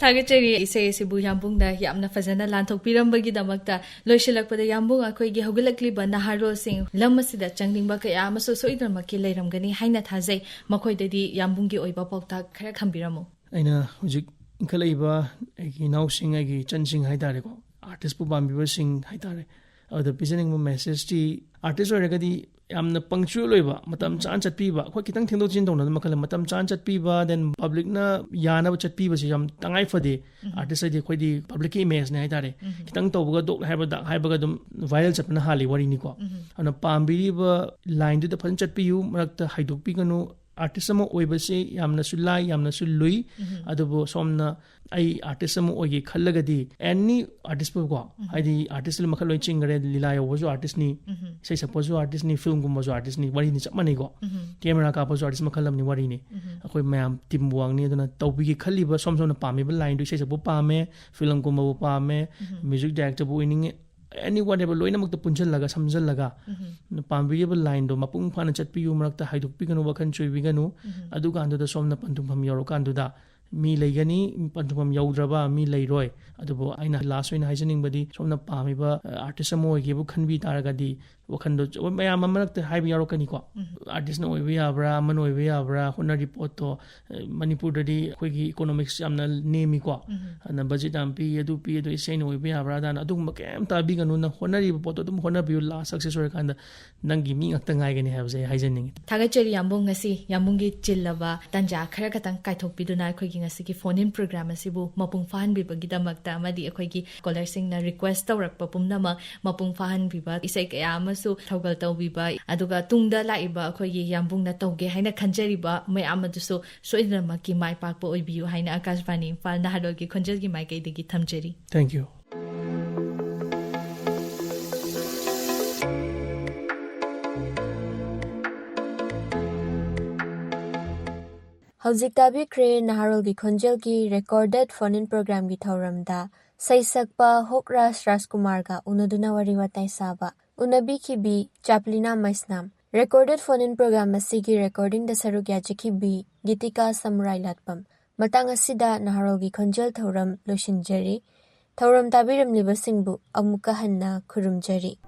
ꯊꯥꯒꯠꯆꯔꯤ꯫ ꯏꯁꯩ ꯑꯁꯤꯕꯨ ꯌꯥꯝꯕꯨꯡꯗ ꯌꯥꯝꯅ ꯐꯖꯅ ꯂꯥꯟꯊꯣꯛꯄꯤꯔꯝꯕꯒꯤꯗꯃꯛꯇ꯫ ꯂꯣꯏꯁꯤꯜꯂꯛꯄꯗ ꯌꯥꯝꯕꯨꯡ, ꯑꯩꯈꯣꯏꯒꯤ ꯍꯧꯒꯠꯂꯛꯂꯤꯕ ꯅꯍꯥꯔꯣꯜꯁꯤꯡ ꯂꯝ ꯑꯁꯤꯗ ꯆꯪꯅꯤꯡꯕ ꯀꯌꯥ ꯑꯃꯁꯨ ꯁꯣꯏꯗꯅꯃꯛꯀꯤ ꯂꯩꯔꯝꯒꯅꯤ ꯍꯥꯏꯅ ꯊꯥꯖꯩ꯫ ꯃꯈꯣꯏꯗꯗꯤ ꯌꯥꯝꯕꯨꯡꯒꯤ ꯑꯣꯏꯕ ꯄꯥꯎꯇꯥꯛ ꯈꯔ ꯊꯝꯕꯤꯔꯝꯃꯨ꯫ ꯑꯩꯅ ꯍꯧꯖꯤꯛ ꯏꯟꯈꯠꯂꯛꯏꯕ ꯑꯩꯒꯤ ꯏꯅꯥꯎꯁꯤꯡ, ꯑꯩꯒꯤ ꯏꯆꯟꯁꯤꯡ ꯍꯥꯏꯇꯥꯔꯦꯀꯣ, ꯑꯥꯔꯇꯤꯁꯄꯨ ꯄꯥꯝꯕꯤꯕꯁꯤꯡ ꯍꯥꯏꯇꯥꯔꯦ, ꯑꯗꯨꯗ ꯄꯤꯖꯅꯤꯡꯕ ꯃꯦꯁꯦꯖꯇꯤ, ꯑꯥꯔꯇꯤꯁ ꯑꯣꯏꯔꯒꯗꯤ ꯌꯥꯝꯅ ꯄꯪꯆꯨꯑꯦꯜ ꯑꯣꯏꯕ, ꯃꯇꯝ ꯆꯥꯅ ꯆꯠꯄꯤꯕ, ꯑꯩꯈꯣꯏ ꯈꯤꯇꯪ ꯊꯦꯡꯗꯣꯛ ꯊꯦꯡꯖꯤꯟ ꯇꯧꯅꯕ ꯃꯈꯜ, ꯃꯇꯝ ꯆꯥꯅ ꯆꯠꯄꯤꯕ, then ꯄꯕ꯭ꯂꯤꯛꯅ ꯌꯥꯅꯕ ꯆꯠꯄꯤꯕꯁꯤ ꯌꯥꯝ ꯇꯉꯥꯏ ꯐꯗꯦ꯫ ꯑꯥꯔꯇꯤꯁ ꯍꯥꯏꯗꯤ ꯑꯩꯈꯣꯏꯗꯤ ꯄꯕ꯭ꯂꯤꯛꯀꯤ ꯏꯃꯦꯖꯅꯦ ꯍꯥꯏꯇꯥꯔꯦ꯫ ꯈꯤꯇꯪ ꯇꯧꯕꯒ ꯗꯣꯛ ꯍꯥꯏꯕ ꯗꯥꯛ ꯍꯥꯏꯕꯒ ꯑꯗꯨꯝ ꯚꯥꯏꯔꯦꯜ ꯆꯠꯄꯅ ꯍꯥꯜꯂꯤ ꯋꯥꯔꯤꯅꯤꯀꯣ꯫ ꯑꯗꯨꯅ ꯄꯥꯝꯕꯤꯔꯤꯕ ꯂꯥꯏꯟꯗꯨꯗ ꯐꯖꯅ ꯆꯠꯄꯤꯌꯨ, ꯃꯔꯛꯇ ꯍꯥꯏꯗꯣꯛꯄꯤꯒꯅꯨ꯫ ꯑꯥꯔꯇꯤꯁ ꯑꯃ ꯑꯣꯏꯕꯁꯤ ꯌꯥꯝꯅꯁꯨ ꯂꯥꯏ, ꯌꯥꯝꯅꯁꯨ ꯂꯨꯏ꯫ ꯑꯗꯨꯕꯨ ꯁꯣꯝꯅ ꯑꯩ ꯑꯥꯔꯇꯤꯁ ꯑꯃ ꯑꯣꯏꯒꯦ ꯈꯜꯂꯒꯗꯤ, ꯑꯦꯅꯤ ꯑꯥꯔꯇꯤꯁꯄꯨꯀꯣ, ꯍꯥꯏꯗꯤ ꯑꯥꯔꯇꯤꯁ ꯃꯈꯜ ꯂꯣꯏ ꯆꯤꯡꯈ꯭ꯔꯦ, ꯂꯤꯂꯥ ꯌꯧꯕꯁꯨ ꯑꯥꯔꯇꯤꯁꯅꯤ, ꯏꯁꯩ ꯁꯛꯄꯁꯨ ꯑꯥꯔꯇꯤꯁꯅꯤ, ꯐꯤꯂꯝꯒꯨꯝꯕꯁꯨ ꯑꯥꯔꯇꯤꯁꯅꯤ, ꯋꯥꯔꯤꯅꯤ ꯆꯞ ꯃꯥꯟꯅꯩꯀꯣ꯫ ꯀꯦꯃꯦꯔꯥ ꯀꯥꯞꯄꯁꯨ ꯑꯥꯔꯇꯤꯁ ꯃꯈꯜ ꯑꯃꯅꯤ, ꯋꯥꯔꯤꯅꯤ꯫ ꯑꯩꯈꯣꯏ ꯃꯌꯥꯝ ꯇꯤꯝ ꯋꯥꯡꯅꯤ꯫ ꯑꯗꯨꯅ ꯇꯧꯕꯤꯒꯦ ꯈꯜꯂꯤꯕ ꯁꯣꯝ ꯁꯣꯝꯅ ꯄꯥꯝꯃꯤꯕ ꯂꯥꯏꯟꯗꯨ, ꯏꯁꯩ ꯁꯛꯄ ꯄꯥꯝꯃꯦ, ꯐꯤꯂꯝ ꯀꯨꯝꯕꯕꯨ ꯄꯥꯝꯃꯦ, ꯃ꯭ꯌꯨꯖꯤꯛ ꯗꯥꯏꯔꯦꯛꯇꯔꯕꯨ ꯑꯣꯏꯅꯤꯡꯉꯦ, ꯑꯦꯅꯤ ꯋꯥꯠ ꯑꯦꯕꯔ ꯂꯣꯏꯅꯃꯛꯇ ꯄꯨꯟꯁꯤꯜꯂꯒ ꯁꯝꯖꯜꯂꯒ ꯄꯥꯝꯕꯤꯔꯤꯕ ꯂꯥꯏꯟꯗꯣ ꯃꯄꯨꯡ ꯐꯥꯅ ꯆꯠꯄꯤꯌꯨ, ꯃꯔꯛꯇ ꯍꯥꯏꯗꯣꯛꯄꯤꯒꯅꯨ, ꯋꯥꯈꯜ ꯆꯣꯏꯕꯤꯒꯅꯨ꯫ ꯑꯗꯨꯀꯥꯟꯗꯨꯗ ꯁꯣꯝꯅ ꯄꯟꯊꯨꯡꯐꯝ ꯌꯧꯔꯀꯥꯟꯗꯨꯗ ꯃꯤ ꯂꯩꯒꯅꯤ, ꯄꯟꯊꯨꯡꯐꯝ ꯌꯧꯗ꯭ꯔꯕ ꯃꯤ ꯂꯩꯔꯣꯏ꯫ ꯑꯗꯨꯕꯨ ꯑꯩꯅ ꯂꯥꯁ ꯑꯣꯏꯅ ꯍꯥꯏꯖꯅꯤꯡꯕꯗꯤ, ꯁꯣꯝꯅ ꯄꯥꯝꯃꯤꯕ ꯑꯥꯔꯇꯤꯁ ꯑꯃ ꯑꯣꯏꯒꯦꯕꯨ ꯈꯟꯕꯤ ꯇꯥꯔꯒꯗꯤ, ꯋꯥꯈꯜꯗꯣ ꯃꯌꯥꯝ ꯑꯃ ꯃꯔꯛꯇ ꯍꯥꯏꯕ ꯌꯥꯎꯔꯛꯀꯅꯤꯀꯣ, ꯑꯥꯔꯇꯤꯁꯅ ꯑꯣꯏꯕ ꯌꯥꯕ꯭ꯔꯥ, ꯑꯃꯅ ꯑꯣꯏꯕ ꯌꯥꯕ꯭ꯔꯥ, ꯍꯣꯠꯅꯔꯤ ꯄꯣꯠꯇꯣ꯫ ꯑ, ꯃꯅꯤꯄꯨꯔꯗꯗꯤ ꯑꯩꯈꯣꯏꯒꯤ ꯏꯀꯣꯅꯣꯃꯤꯛꯁ ꯌꯥꯝꯅ ꯅꯦꯝꯃꯤꯀꯣ, ꯑꯗꯨꯅ ꯕꯖꯦꯠ ꯌꯥꯝ ꯄꯤ, ꯑꯗꯨ ꯄꯤ, ꯑꯗꯨ ꯏꯁꯩꯅ ꯑꯣꯏꯕ ꯌꯥꯕ꯭ꯔꯥ ꯑꯗꯥꯅ, ꯑꯗꯨꯒꯨꯝꯕ ꯀꯩꯝꯇ ꯍꯥꯏꯕꯤꯒꯅꯨ꯫ ꯅꯪ ꯍꯣꯠꯅꯔꯤꯕ ꯄꯣꯠꯇꯣ ꯑꯗꯨꯝ ꯍꯣꯠꯅꯕꯤꯌꯨ, ꯂꯥꯁ ꯁꯛꯁꯦꯁ ꯑꯣꯏꯔꯀꯥꯟꯗ ꯅꯪꯒꯤ ꯃꯤ ꯉꯥꯛꯇ ꯉꯥꯏꯒꯅꯤ ꯍꯥꯏꯕꯁꯦ ꯑꯩ ꯍꯥꯏꯖꯅꯤꯡꯉꯤ꯫ ꯊꯥꯒꯠꯆꯔꯤ ꯌꯥꯝꯕꯨꯡ, ꯉꯁꯤ ꯌꯥꯝꯕꯨꯡꯒꯤ ꯆꯤꯜꯂꯕ ꯇꯥꯟꯖꯥ ꯈꯔ ꯈꯇꯪ ꯀꯥꯏꯊꯣꯛꯄꯤꯗꯨꯅ ꯑꯩꯈꯣꯏꯒꯤ ꯉꯁꯤꯒꯤ ꯐꯣꯟ ꯏꯟ ꯄ꯭ꯔꯣꯒ꯭ꯔꯥꯝ ꯑꯁꯤꯕꯨ ꯃꯄꯨꯡ ꯐꯥꯍꯟꯕꯤꯕꯒꯤꯗꯃꯛꯇ ꯑꯃꯗꯤ ꯑꯩꯈꯣꯏꯒꯤ ꯀꯣꯂꯔꯁꯤꯡꯅ ꯔꯤꯀ꯭ꯋꯦꯁ ꯇꯧꯔꯛꯄ ꯄꯨꯝꯅꯃꯛ ꯃꯄꯨꯡ ꯐꯥꯍꯟꯕꯤꯕ, ꯏꯁꯩ ꯀꯌꯥ ꯑꯃꯁꯨ ꯊꯧꯒꯜ ꯇꯧꯕꯤꯕ, ꯑꯗꯨꯒ ꯇꯨꯡꯗ ꯂꯥꯛꯏꯕ ꯑꯩꯈꯣꯏꯒꯤ ꯌꯥꯝꯕꯨꯡꯅ ꯇꯧꯒꯦ ꯍꯥꯏꯅ ꯈꯟꯖꯔꯤꯕ ꯃꯌꯥꯝ ꯑꯗꯨꯁꯨ ꯁꯣꯏꯗꯅꯃꯛꯀꯤ ꯃꯥꯏ ꯄꯥꯛꯄ ꯑꯣꯏꯕꯤꯌꯨ ꯍꯥꯏꯅ ꯑꯀꯥꯁꯕꯥꯅꯤ ꯏꯝꯐꯥꯜ ꯅꯍꯥꯔꯣꯜꯒꯤ ꯈꯣꯟꯖꯦꯜꯒꯤ ꯃꯥꯏꯀꯩꯗꯒꯤ ꯊꯝꯖꯔꯤ꯫ Thank you. ꯍꯧꯖꯤꯛ ꯇꯥꯕꯤꯈ꯭ꯔꯦ ꯅꯍꯥꯔꯣꯜꯒꯤ ꯈꯣꯟꯖꯦꯜꯒꯤ ꯔꯦꯀꯣꯔꯗꯦꯠ ꯐꯣꯟ ꯏꯟ ꯄ꯭ꯔꯣꯒ꯭ꯔꯥꯝꯒꯤ ꯊꯧꯔꯝꯗ ꯁꯩꯁꯛꯄ ꯍꯣꯛꯔꯥꯖ ꯔꯥꯖꯀꯨꯃꯥꯔꯒ ꯎꯅꯗꯨꯅ ꯋꯥꯔꯤ ꯋꯥꯇꯥꯏ ꯁꯥꯕ꯫ ꯎꯅꯕꯤꯈꯤꯕꯤ ꯆꯥꯄꯂꯤꯅꯥ ꯃꯩꯁꯅꯥꯝ꯫ ꯔꯦꯀꯣꯔꯗꯦꯠ ꯐꯣꯟ ꯏꯟ ꯄ꯭ꯔꯣꯒ꯭ꯔꯥꯝ ꯑꯁꯤꯒꯤ ꯔꯦꯀꯣꯔꯗꯤꯡꯗ ꯁꯔꯨꯛ ꯌꯥꯖꯈꯤꯕꯤ ꯒꯤꯇꯤꯀꯥ ꯁꯃꯨꯔꯥꯏ ꯂꯥꯠꯄꯝ꯫ ꯃꯇꯥꯡ ꯑꯁꯤꯗ ꯅꯍꯥꯔꯣꯜꯒꯤ ꯈꯣꯟꯖꯦꯜ ꯊꯧꯔꯝ ꯂꯣꯏꯁꯤꯟꯖꯔꯤ꯫ ꯊꯧꯔꯝ ꯇꯥꯕꯤꯔꯝꯂꯤꯕꯁꯤꯡꯕꯨ ꯑꯃꯨꯛꯀ ꯍꯟꯅ ꯈꯨꯔꯨꯝꯖꯔꯤ꯫